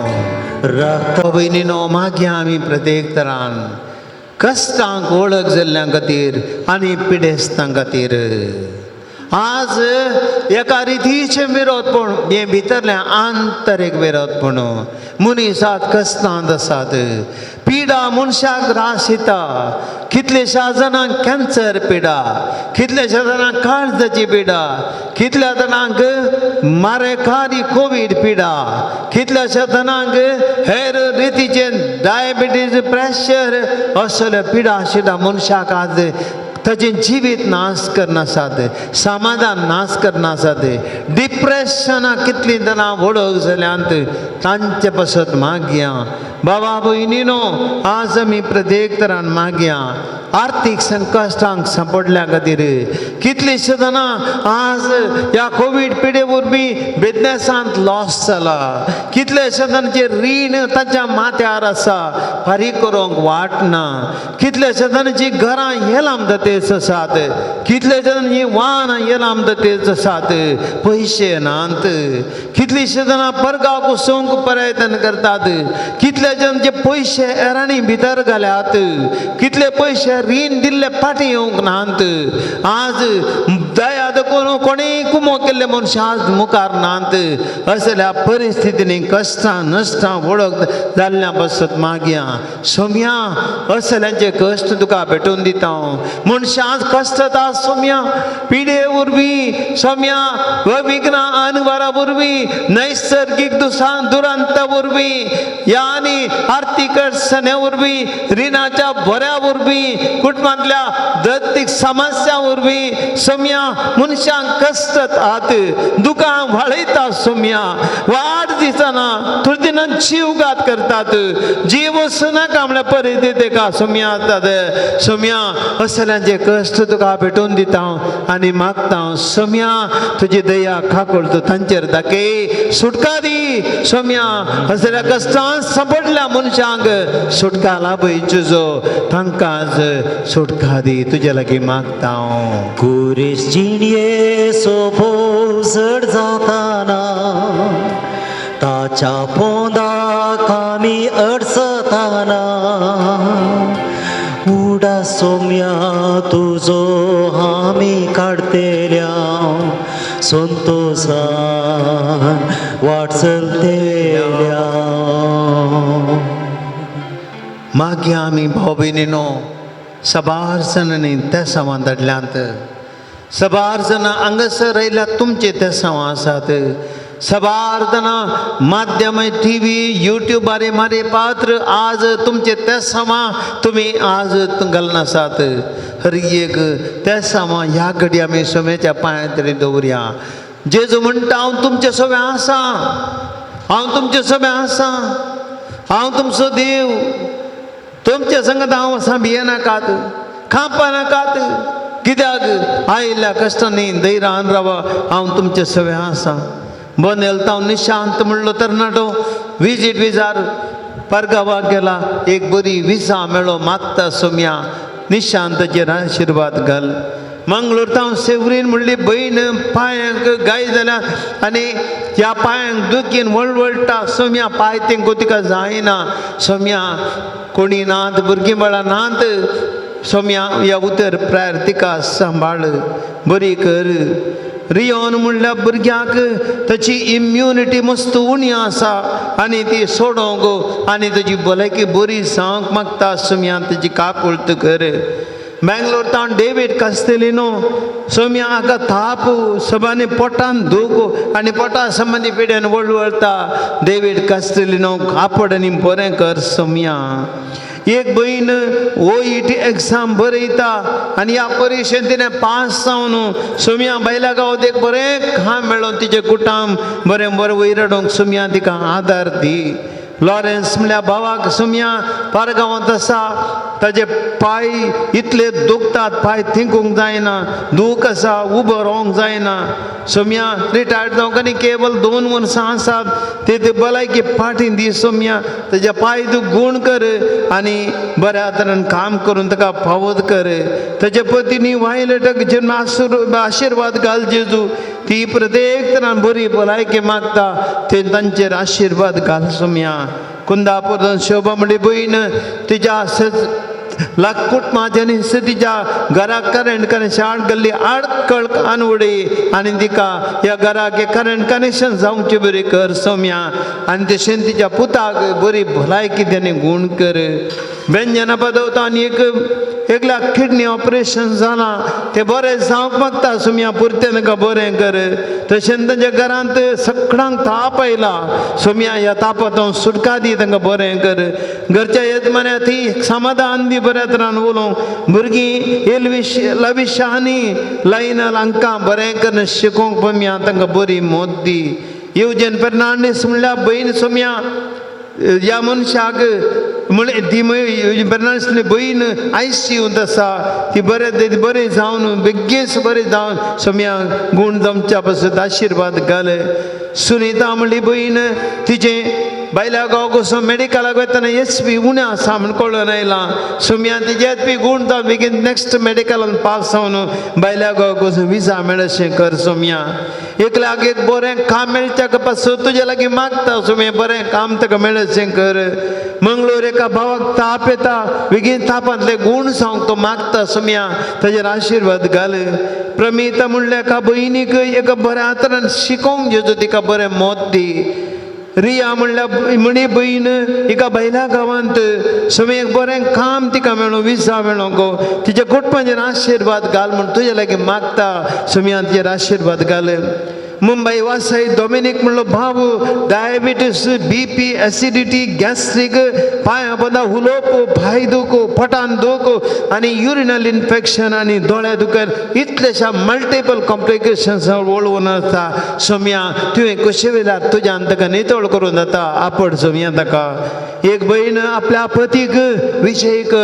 रक्त भयणीनो, मागीर आमी प्रत्येक तरान कश्टांक वळख जाल्ल्या खातीर आनी पिडेस्तां खातीर. आज एका रितीचें विरोधपण हें भितरलें आंतरीक विरोधपण. मनीस आज कश्टांत आसात, पिडा मनशाक त्रास दिता. कितलेश्या जाणांक कॅन्सर पिडा, कितलेश्या जाणांक काळजाची पिडा, कितल्या जाणांक मारेकारी कोवीड पिडा, कितल्याश्या जाणांक हेर रितीचे डायबिटीज, प्रेशर असले पिडा आशिल्ल्या मनशाक आज ताचें जिवीत नाश करनासात, समाधान नाश करनासात. डिप्रेशनाक कितलीं जाणां वळख जाल्यांत, तांचे पासत मागया. बाबा भयणीनो, आज आमी प्रत्येक तरान मागया आर्थीक संकश्टांक सांपडल्या खातीर. कितलींशीं जाणां आज ह्या कोवीड पिडे वरवीं बिजनेसांत लॉस जाला. कितलेशे जाणांचें रीण तांच्या माथ्यार आसा, फारीक करूंक वाट ना. कितलेशे जाणांची घरां येलाम तेच आसात, कितले जाणांची वाहनां येलाम तेच आसात, पयशे नात. कितलींशीं जाणां परगांव वचूंक प्रयत्न करतात. कितले जाणांचे पयशे एराणी भितर घाल्यात, कितले पयशे रीण दिल्ले फाटीं येवंक नात. आज दया देखून कोणीय कुमो केल्ले मनशां आज मुखार नात. असल्या परिस्थितींनी कश्टां नश्टां वळख जाल्ल्या पासत मागया सोम्या. असल्यांचे कश्ट तुका भेटून दिता हांव. मनशां आज कश्टता सोम्या, पिडे वरवीं सोम्या, विघ्नां अनवरा वरवीं, नैसर्गीक दुसां दुरांता वरवीं, या आनी आर्थीक अडचणे वरवीं, रिणाच्या भऱ्या वरवीं, कुटुंबांतल्या दत्तीक समस्या वरवीं सोम्या मनशांक कश्टतात, दुकां व्हाळयता सोम्या. वाट दिसना थोडी दिनां जीवघात करतात. जीव वचनाका म्हळ्यार परिस्थिती तेका सोम्या आसतात. सोम्या, असल्यांचे कश्ट तुका भेटून दिता हांव आनी मागता हांव सोम्या, तुजी दया खाकोळ तूं तांचेर दाखय, सुटका दी सोम्या. असल्या कश्टांत सांपडल्या मनशांक सुटका लाभय तुजो, तांकां आज सुटका दी, तुजे लागीं मागता हांव. कुरीस जिणये सोबो जड जाताना, ताच्या पोंदाक आमी अडचताना, उडा सोम्या तुजो आमी काडतेल्या संतोसान वाट चलतेल्या. मागीर आमी भाव भयणीनो, साबार जाणांनी तेसांवां धाडल्यांत. साबार जाणां हांगासर आयल्यात, तुमचे तेसांवां आसात. साबार जाणां माध्यम टी व्ही, युट्यूबारे मारे पात्र आज तुमचे तेसांवां तुमी आज घालनासात. हर एक तेसांवां ह्या घडी आमी सोम्याच्या पांया तरी दवरया. जेजू म्हणटा, हांव तुमचे सोबे आसा, हांव तुमचे सोबे आसा, हांव तुमचो देव, तुमचे संगत हांव आसा. भियेनाकात, खांपा नाकात. कित्याक आयिल्ल्या कश्टांनी धैर्यान रावा, हांव तुमचे सवे आसा. बनेल हांव निशांत म्हणलो तरणाटो विजीट विजार परगांवाक गेला, एक बरी विजा मेळ्ळो. मागता सोम्या, निशांताचेर आशिर्वाद घाल. मंगळूर तावन सेवरीन म्हणली भयण, पांयांक गाय जाल्या आनी ह्या पांयांक दुखीन वळवळटा सोम्या. पांय तेंको तिका जायना सोम्या. कोणी नात, भुरगीं बाळां नात सोम्या. ह्या उतर प्रायर तिका सांबाळ, बरी कर. रियोन म्हणल्यार भुरग्याक ताची इम्युनिटी मस्त उणी आसा आनी ती सोडोवंक आनी ताची भलायकी बरी जावंक मागता सोम्या, ताची काकुळट कर. बेंगलोर तावन डेवीड कास्तेलिनो सोम्या, हाका थाप सबांनी पोटान दूख आनी पोटा संबंदी पिड्यान वळवळटा. डेवीड कास्तेलिनो कापड आनी बरें कर सोम्या. एक भयण ओईटी एग्जाम बरयता आनी ह्या परिक्षेन तिणें पास जावन सोम्या बायल्या गांवांत एक बरें काम मेळोन तिचें कुटाम बरें बरें वयर हाडूंक सोम्या, तिका आदार दी. लॉरेन्स म्हणल्यार भावाक सुमया पारगांवांत आसा, ताजे पांय इतले दुखतात, पांय थिंकूंक जायना, दूख आसा, उबो रावंक जायना। सोम्या रिटायर्ड जावंक आनी केवल 2 वर्सां आसात, ते ते भलायकी फाटीं दी सोम्या, ताज्या पांय तूं गूण कर आनी बऱ्या तरेन काम करून ताका फावत कर। ताजे पतीनी वायलेटक जेन्ना आशिर्वाद घाल जेजू, ती प्रत्येक तरान बरी भलायकी मागता, ते तांचेर आशिर्वाद घाल सोम्या। कुंदापूर शोभा म्हणली भयण तिच्या लाकूट म्हाजनी तिच्या घराक करंट कनेक्शन आड गल्ली आडकळ आनवडी आनी तिका ह्या घराक करंट कनेक्शन जावचे बरी कर सोम्या। आनी तशें तिच्या पुताक बरी भलायकी तेणे गूण कर। व्यंजना पदवता आनी एक एकल्याक किडनी ऑपरेशन जालां, तें बरें जावंक मागता सोम्या, पुरतें तांकां बरें कर। तशें तांच्या घरांत सगळ्यांक ताप आयला सोम्या, ह्या तापांत सुटका दी, तांकां बरें कर। घरच्या येजमान्या ती समाधान दी, बऱ्या तरान उलोवंक भुरगीं एलविश लविश आनी लायनल हांकां बरें करून शिकोवंक पम्या, तांकां बरी मोत दी। येवजन फेर्नांडीस म्हणल्यार भयण सोम्या, ह्या मनशाक म्हळ्यार ती फेर्नांडीसली भयण आयसीयूंत आसा, ती बरें बरें जावन बेगीन बरें जावन सोम्या गूण जमच्या पासून आशिर्वाद घाल। सुनीता म्हणली भयण तिचें बायल्या गांव कसो मेडिकलाक वतना एच पी उणें आसा म्हण कळून आयलां सोम्या, तिजे एच पी गूण जावन बेगीन नेक्स्ट मेडिकलान पास जावन बायल्या गांव कसो विजा मेळशें कर सोम्या। एकल्याक एक बरें काम मेळच्या पासून तुजे लागीं मागता सोम्या, बरें काम ताका मेळशें कर। मंगळूर एका भावाक ताप येता, बेगीन तापांतले गूण सांग तो मागता सोम्या, ताजेर आशिर्वाद घाल। प्रमिता म्हणल्यार एका भयणीक एका बऱ्या तरान शिकोवंक जेजू तिका बरें मोत दी। रिया म्हणल्यार म्हणी भयण एका बायल्या गांवांत सोम्या एक बरें काम तिका मेळूं, विजा मेळूंक गो, तिच्या कुटुंबाचेर आशिर्वाद घाल म्हूण तुजे लागीं मागता सोम्या, तिचेर आशिर्वाद घाल। मुंबय वासय डॉमिनीक म्हणलो भाव डायबिटीस, बीपी, एसिडिटी, गॅस्ट्रीक, पांया पोंदा हुलोप, पांय दुखो, पोटान दुखो आनी युरिनल इन्फेक्शन आनी दोळ्या दुखर इतलेशा मल्टिपल कॉम्प्लिकेशन्स वळवून आसता सोम्या, तुवें कशें वेळार तुज्यान ताका नितळ करून जाता आपड सोम्या ताका। एक भयण आपल्या पतीक विशयक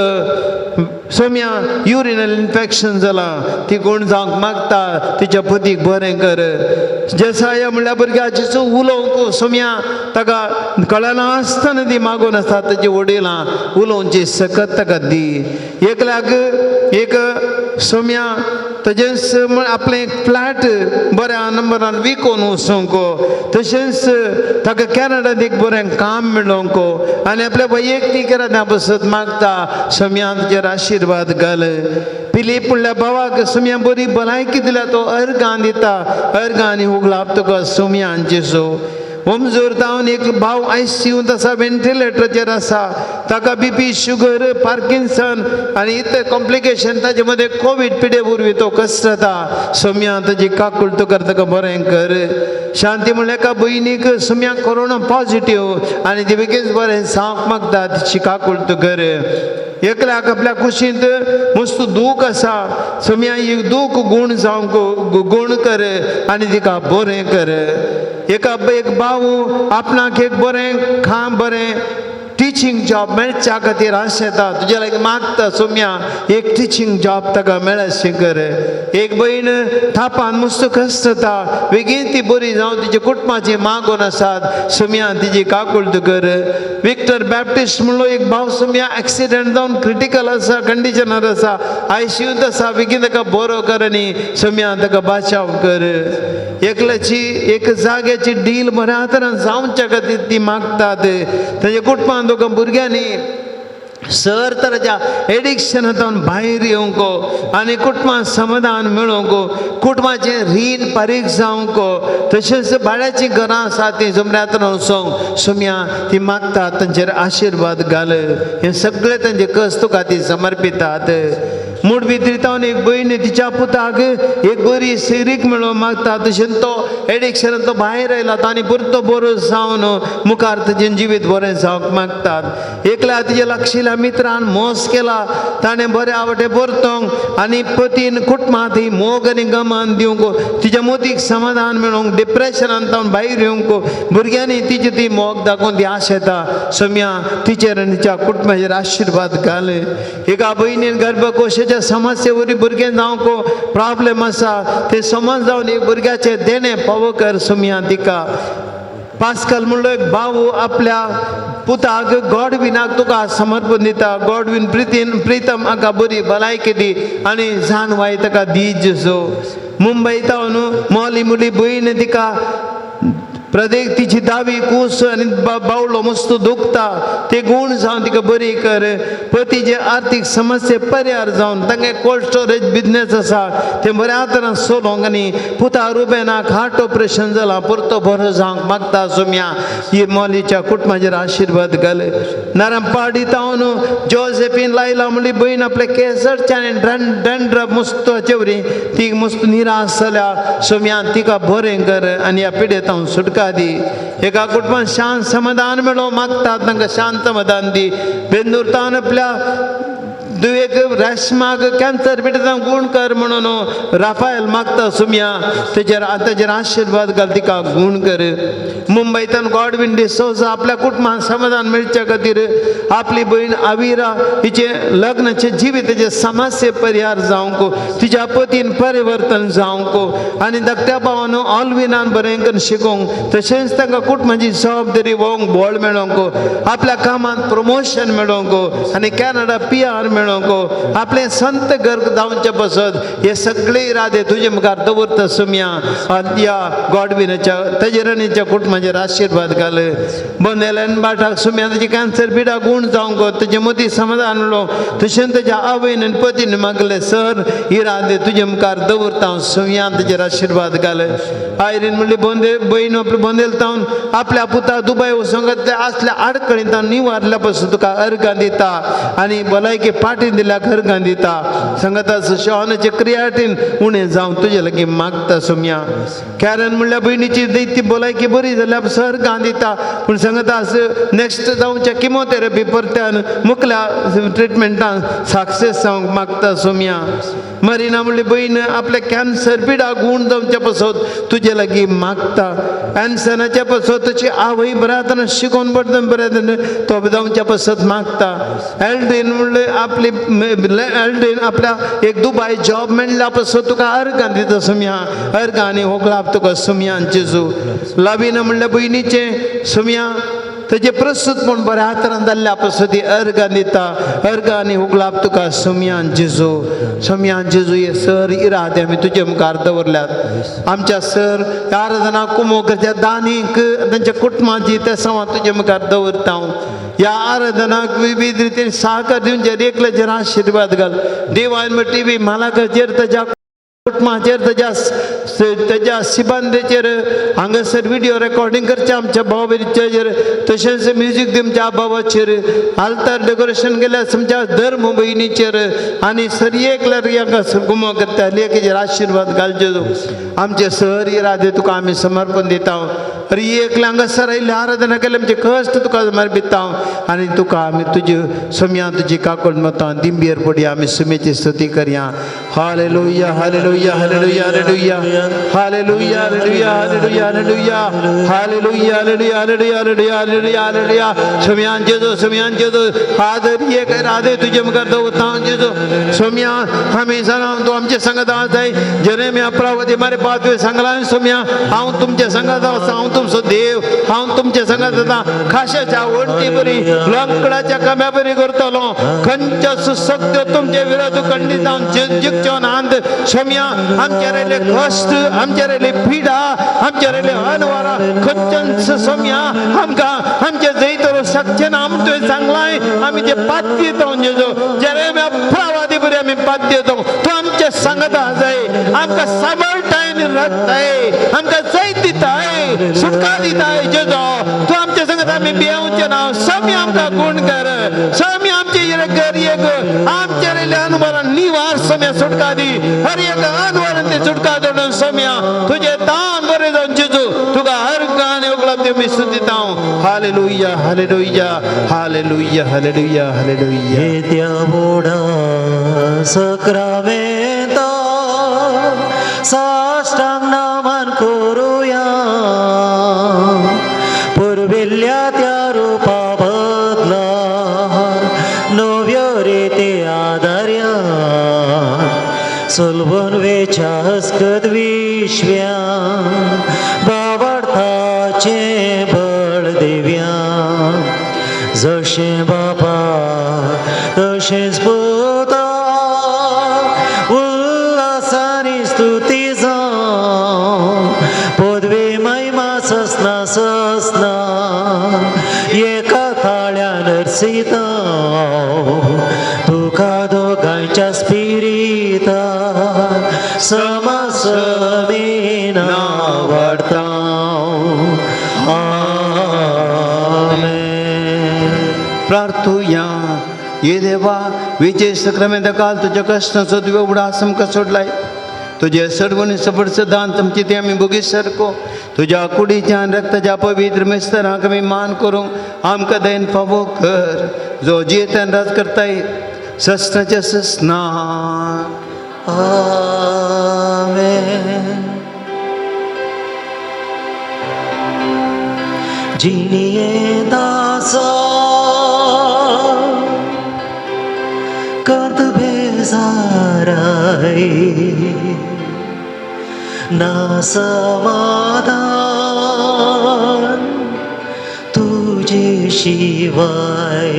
सोम्या युरिनल इन्फेक्शन जालां, ती गूण जावंक मागता, तिच्या पतीक बरें कर। जेसाया म्हणल्यार भुरग्याचें उलोवंक सोम्या ताका कळना आसतना ती मागून आसता, ताची वडिलां उलोवची सकत ताका दी। एकल्याक एक सोम्या तशेंच आपलें एक फ्लॅट बऱ्या नंबरान विकून वचूंक, तशेंच ताका कॅनडांत एक बरें काम मेळोवंक आनी आपल्या वैयक्तीक त्या बसत मागता सोम्या, ताचेर आशिर्वाद घाल। फिलीप म्हणल्यार भावाक सोम्या बरी भलायकी दिल्या, तो अर्गां दिता, अर्गां आनी उगलाप तुका सोम्या जेजू। ओमजोर तावन एक भाव आयसीयूंत आसा, वेंटिलेटराचेर आसा, ताका बीपी, शुगर, पार्किन्सन आनी इतले कॉम्प्लिकेशन ताजे मदें कोवीड पिडे वरवीं तो कसरता सोम्या, ताजी काकूळ कर ताका बरें कर। शांती म्हणल्यार एका भयणीक सोम्या कोरोना पॉजिटीव आनी ती बेगीन बरें जावंक मागता, तिची काकूळ कर। एकल्याक आपल्या कुशींत मस्त दूख आसा सोम्या, ही दूख गूण जावंक गूण कर आनी तिका बरें कर। एका एक भाव आपणाक एक बरें काम बरें टिचींग जॉब मेळच्या खातीर आशेता, तुज्या लागीं मागता सोम्या, एक टिचींग जॉब ताका मेळशें कर। एक भयण थापान मस्त कसता, बेगीन ती बरी जावन तिच्या कुटुंबाची मागून आसात सोम्या, तिजी काकूळट कर। विक्टर बॅप्टिस्ट म्हणलो एक भाव सोम्या एक्सिडंट जावन क्रिटिकल आसा, कंडिशनार आसा, आयसीयूंत आसा, बेगीन ताका बरो कर आनी सोम्या ताका बाचाव कर। एकल्याची एक जाग्याची डील बऱ्या तरान जावच्या खातीर ती मागतात, ताच्या कुटुंबान दोगां भुरग्यांनी सर तराच्या एडिक्शनांतल्यान भायर येवंक आनी कुटुंबाक समाधान मेळोवंक, कुटुंबाचें रीण फारीक जावंक, तशेंच भाड्याचीं घरां आसा तीं जुमऱ्यांत वचोंक सोम्या ती मागतात, तांचेर आशिर्वाद घाल। हें सगळें तांचे कस तुका ती समर्पितात। मुडबिद्री एक भयण तिच्या पुताक एक बरी सिरीक मेळोवंक मागता. तशेंच तो एडिक्शनान तो भायर आयला आनी पुरतो बरो जावन मुखार तेजें जिवीत बरें जावंक मागतात. एकल्या तिच्या लागशिल्ल्या मित्रान मोस केला, ताणें बरें आवटे परतोंक आनी पतीन कुटुंबांत ही मोग आनी गमान दिवंक, तिच्या मोतीक समाधान मेळोवंक, डिप्रेशनान तावन भायर येवंक, भुरग्यांनी तिची ती मोग दाखोवन ती आश येता. सोम्या तिचेर आनी तिच्या कुटुंबाचेर आशिर्वाद घाले. एका भयणीन गर्भकोशाच्या समस्ये वरी भुरगें जावंक प्रॉब्लेम आसा ते समज जावन एक भुरग्याचें देणें पावो कर सोम्या तिका. पास्कल म्हणलो एक भाव आपल्या पुताक गॉडविनाक तुका समर्पण दिता. गॉडविन प्रितीन प्रितम हाका बरी भलायकी दी आनी जाणवाय ताका दी जेजू. मुंबय तावन मोली मुली भयण तिका प्रदेक तिची दावी कूस आनी बावलो मस्त दुखता ते गूण जावन तिका बरी कर. पतीचे आर्थीक समस्ये पर्यार जावन तांगे कोल्ड स्टोरेज बिजनेस आसा ते बऱ्या तरान चलोवंक आनी पुता रुबेनाक हार्ट ऑपरेशन जालां परतो बरो जावंक मागता. सोम्या ही मोलीच्या कुटुंबाचेर आशिर्वाद घाले. नारायणपाडी तावन जोसेफीन लायला म्हणली भयण आपले केसरचे आनी डँड्रफ मस्त हाचे वरी ती मस्त निराश जाल्या. सोम्या तिका बरें कर आनी ह्या पिडेतावन सुटका दी. एका कुटुंबान शांत समाधान मेळोवंक मागतात तांकां शांत समाधान दी. बेंदूर तावन आपल्या दुयेक रेशमाक कॅन्सर पिडेतां गूण कर म्हणून राफायल मागता. सुम्या तेजेर तेजेर आशिर्वाद घाल, तिका गूण कर. मुंबयतान गॉडविन डिसोजा आपल्या कुटुंबान समाधान मेळच्या खातीर आपली भयण आविरा हिचें लग्नाचें जिविताचें समस्ये परिहार जावंक, तिच्या पतीन परिवर्तन जावंक आनी धाकट्या भावान ऑलविनान बरें करून शिकोवंक, तशेंच तांकां कुटुंबाची जबाबदारी वोंक बळ मेळोवंक, आपल्या कामांत प्रमोशन मेळोवंक आनी कॅनडा पी आर मेळोवंक, आपलें संत घर जावचे पासत हे सगळे इरादे तुजे मुखार दवरता. सुम्या ह्या गॉडविनाच्या तेजेरणीच्या कुटुंबाचेर आशिर्वाद घाल. बोंदेल्यान बाटाक सुम्या तेजी कॅन्सर पिडा गूण जावंक, तेजे मदीं समाधान उलो. तशेंच तेज्या आवयन आनी पतीन मागले सर इरादे तुजे मुखार दवरता. सुम्या तेजेर आशिर्वाद घाल. आयरीन म्हणली बोंदे भयण आपले बोंदेल तावन आपल्या पुता दुबय वचोंक असल्या आडखळींत निवारल्या पासून तुका अर्गां दिता आनी भलायकी पाटी दिल्या अर्गां दिता. सांगता शॉनाचे क्रियाटीन उणें जावन तुजे लागीं मागता. सुम्या कॅरन म्हणल्या भयणीची ती भलायकी बरी जाल्यार अर्गां दिता, पूण सांगता नेक्स्ट जावच्या किमोथेरपी परत्यान मुखल्या ट्रिटमेंटान सक्सेस जावंक मागता. सुम्या मरिना म्हणली भयण आपल्या कॅन्सर पिडा गूण जावच्या पासत तुजे लागीं मागता. कॅन्सराच्या पासत तुजी आवय बऱ्या तरेन शिकोवन पडटा बऱ्या तरेन तो जावच्या पासत मागता. एल्ड्रीन म्हणले आपली एल्ड्रीन आपल्या एक दुबाय जॉब मेळ्ळ्या पासत तुका अर्गां दिता. सुम्या अर्गां आनी होगलाप तुका सुम्यान जेजू. लाविना म्हणल्या भयणीचें सुम्या तेजे प्रस्तुत म्हूण बऱ्या तरान जाल्ल्या पासत ती अर्गां दिता. अर्गां आनी हुगलाप तुका सुम्यान जेजू. सुम्यान जेजू, हे सर इरादे आमी तुजे मुखार दवरल्यात. आमच्या सर आराधना कुमोकच्या दानीक तांच्या कुटुंबाची ते सवां तुजे मुखार दवरता हांव. ह्या आराधनाक विविध रितीन सहकार दिवन जेर एकल्याचेर आशिर्वाद घाल. देवान टिवी मालाकाचेर, ताच्या कुटुंबाचेर, ताच्या ताच्या सिबांदेचेर, हांगासर व्हिडिओ रेकॉर्डिंग करच्या आमच्या भाव भयणीचेर, तशेंच म्युजीक दिवच्या भावाचेर, आल्तार डेकोरेशन केल्यार तुमच्या धर्म भयणीचेर आनी सर एकल्यार हांगा गुमो करता लेखीचेर आशिर्वाद घालचे. आमचे सर इरादे तुका आमी समर्पण दिता. अरे एकल्या हांगासर आयिल्ले आराधना केले आमचे कश्ट तुका समर्पिता आनी तुका आमी तुजे सुम्या तुजी काकूळ मतां दिंबेर पडया. आमी सुमेची स्तुती करया. Hallelujah, hallelujah, hallelujah, hallelujah, hallelujah, hallelujah, hallelujah, hallelujah, hallelujah, hallelujah, hallelujah, hallelujah, hallelujah. सुम्यान जेजू, सुम्यान जेजू, फादर एक इरादे तुजे मुखार दवरता जेजू. सोम्या आमी जाणा तूं आमचे संगत आसाय. जेरेमिया प्रवादी मारे तुवें सांगलां सोम्या, हांव तुमचे संगत आसा, हांव तुमचो देव, हांव तुमचे संगत आसा. खाशाच्या वण्टी बरी, लांकडाच्या कम्या बरी करतलो. खंयच्या सुशक्त्यो तुमचे विरोध खंडीत जावन जिखच्यो नात. सोम्या आमच्या रायले कश्ट, आमच्या रायले पिडा, आमच्या रायले अनवारा खंयच्याच सोम्या आमकां आमचे जैत शकचे ना. आम तुवें सांगलाय, आमी ते पातयेता जेजू. जेरेमिया प्रवादी बरी आमी पातयेता, तूं आमचे सांगत आसाय, आमकां सांबाळटाय आनी राखताय, आमकां जैत दिताय, सुटका दिताय जेजू. तूं आमचे संगत, आमी भियेवचे ना. स्वामी आमकां गूण कर. स्वामी आमचे गरयेक आमचे अनुभवान निवार. सोम्या सुटका दी. हर एक आंदवारान ते सुटका दडून सोम्या तुजे तान बरें जावन जेजू तुका हर गान उपलब्ध मी स्तुतिता. Hallelujah, hallelujah, hallelujah, hallelujah, hallelujah. येद्या व्हडा सक्रामेंता साश्टांग नामान करुया पुर्विल्ल्या त्या रुपा बदला नव्यो रिती आदार्या सलवून वेच्या हस्कत विश्व्या बावडताचें बळ दिव्या जशें बापा तशेंच पुता उल्हासानी स्तुती जावं पदवी महिमा ससना ससना एका ताळ्यान अर्सिता तुका दोगांयच्या स्पिरिता समसमीना वाडता. आमेन. प्रार्थुया. ये देवा, विजय सक्रामेंत काल तुज्या कष्टाचो तुवें उडास आमकां सोडलाय. तुजे सर्वणी सफर सदांत आमची ते आमी भोगी सारको तुज्या कुडीच्यान रक्ताच्या पवित्र मेस्तरांक आमी मान करूंक आमकां दयन फावो कर, जो जियेतान राज करताय सस्नाच्या सस्ना. आमेन. जिणये दासा कंत बेजाराय ना समाधान तुजे शिवाय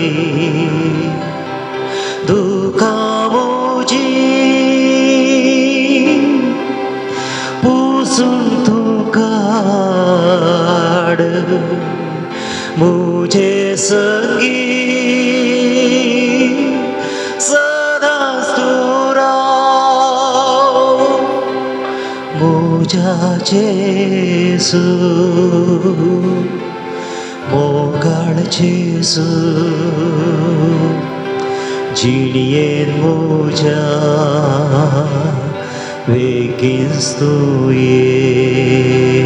दुखां म्हजी पुसून तूं काड मुझे संगी सदांच तूं राव म्हज्या जेजू मोगाळ जेजू जिणयेन म्हज्या वेगींच तूं ये.